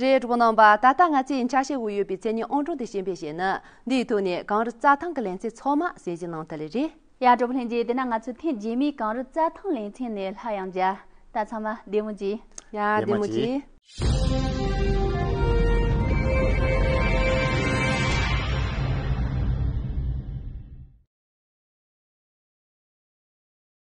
རེད། གྲོགས་པོ་རྣམ་པ། ད་ལྟ་ང་ཚོས་ཆ་བཞག་འོས་ཡོད་པའི་མཚན་ཉིད་ཨང་གྲངས་དེ་ཞིབ་འཇུག་བྱས་ན། འདིའི་ཐོག་ནས་གངས་རི་རྩྭ་ཐང་གི་ལེ་ཚན་ཚང་མ་གསན་གཟིགས་གནང་ཐུབ་ལེ་རེད། ཡ། གྲོགས་པོ་ལྷན་རྒྱས། དེ་ན་ང་ཚོ་ཐེངས་རྗེས་མའི་གངས་རི་རྩྭ་ཐང་ལེ་ཚན་ནས་སླར་ཡང་མཇལ། ད་ཚང་མ་བདེ་མོ་བྱོས། ཡ། བདེ་མོ་བདེ་མོ་བྱོས། བྱོས།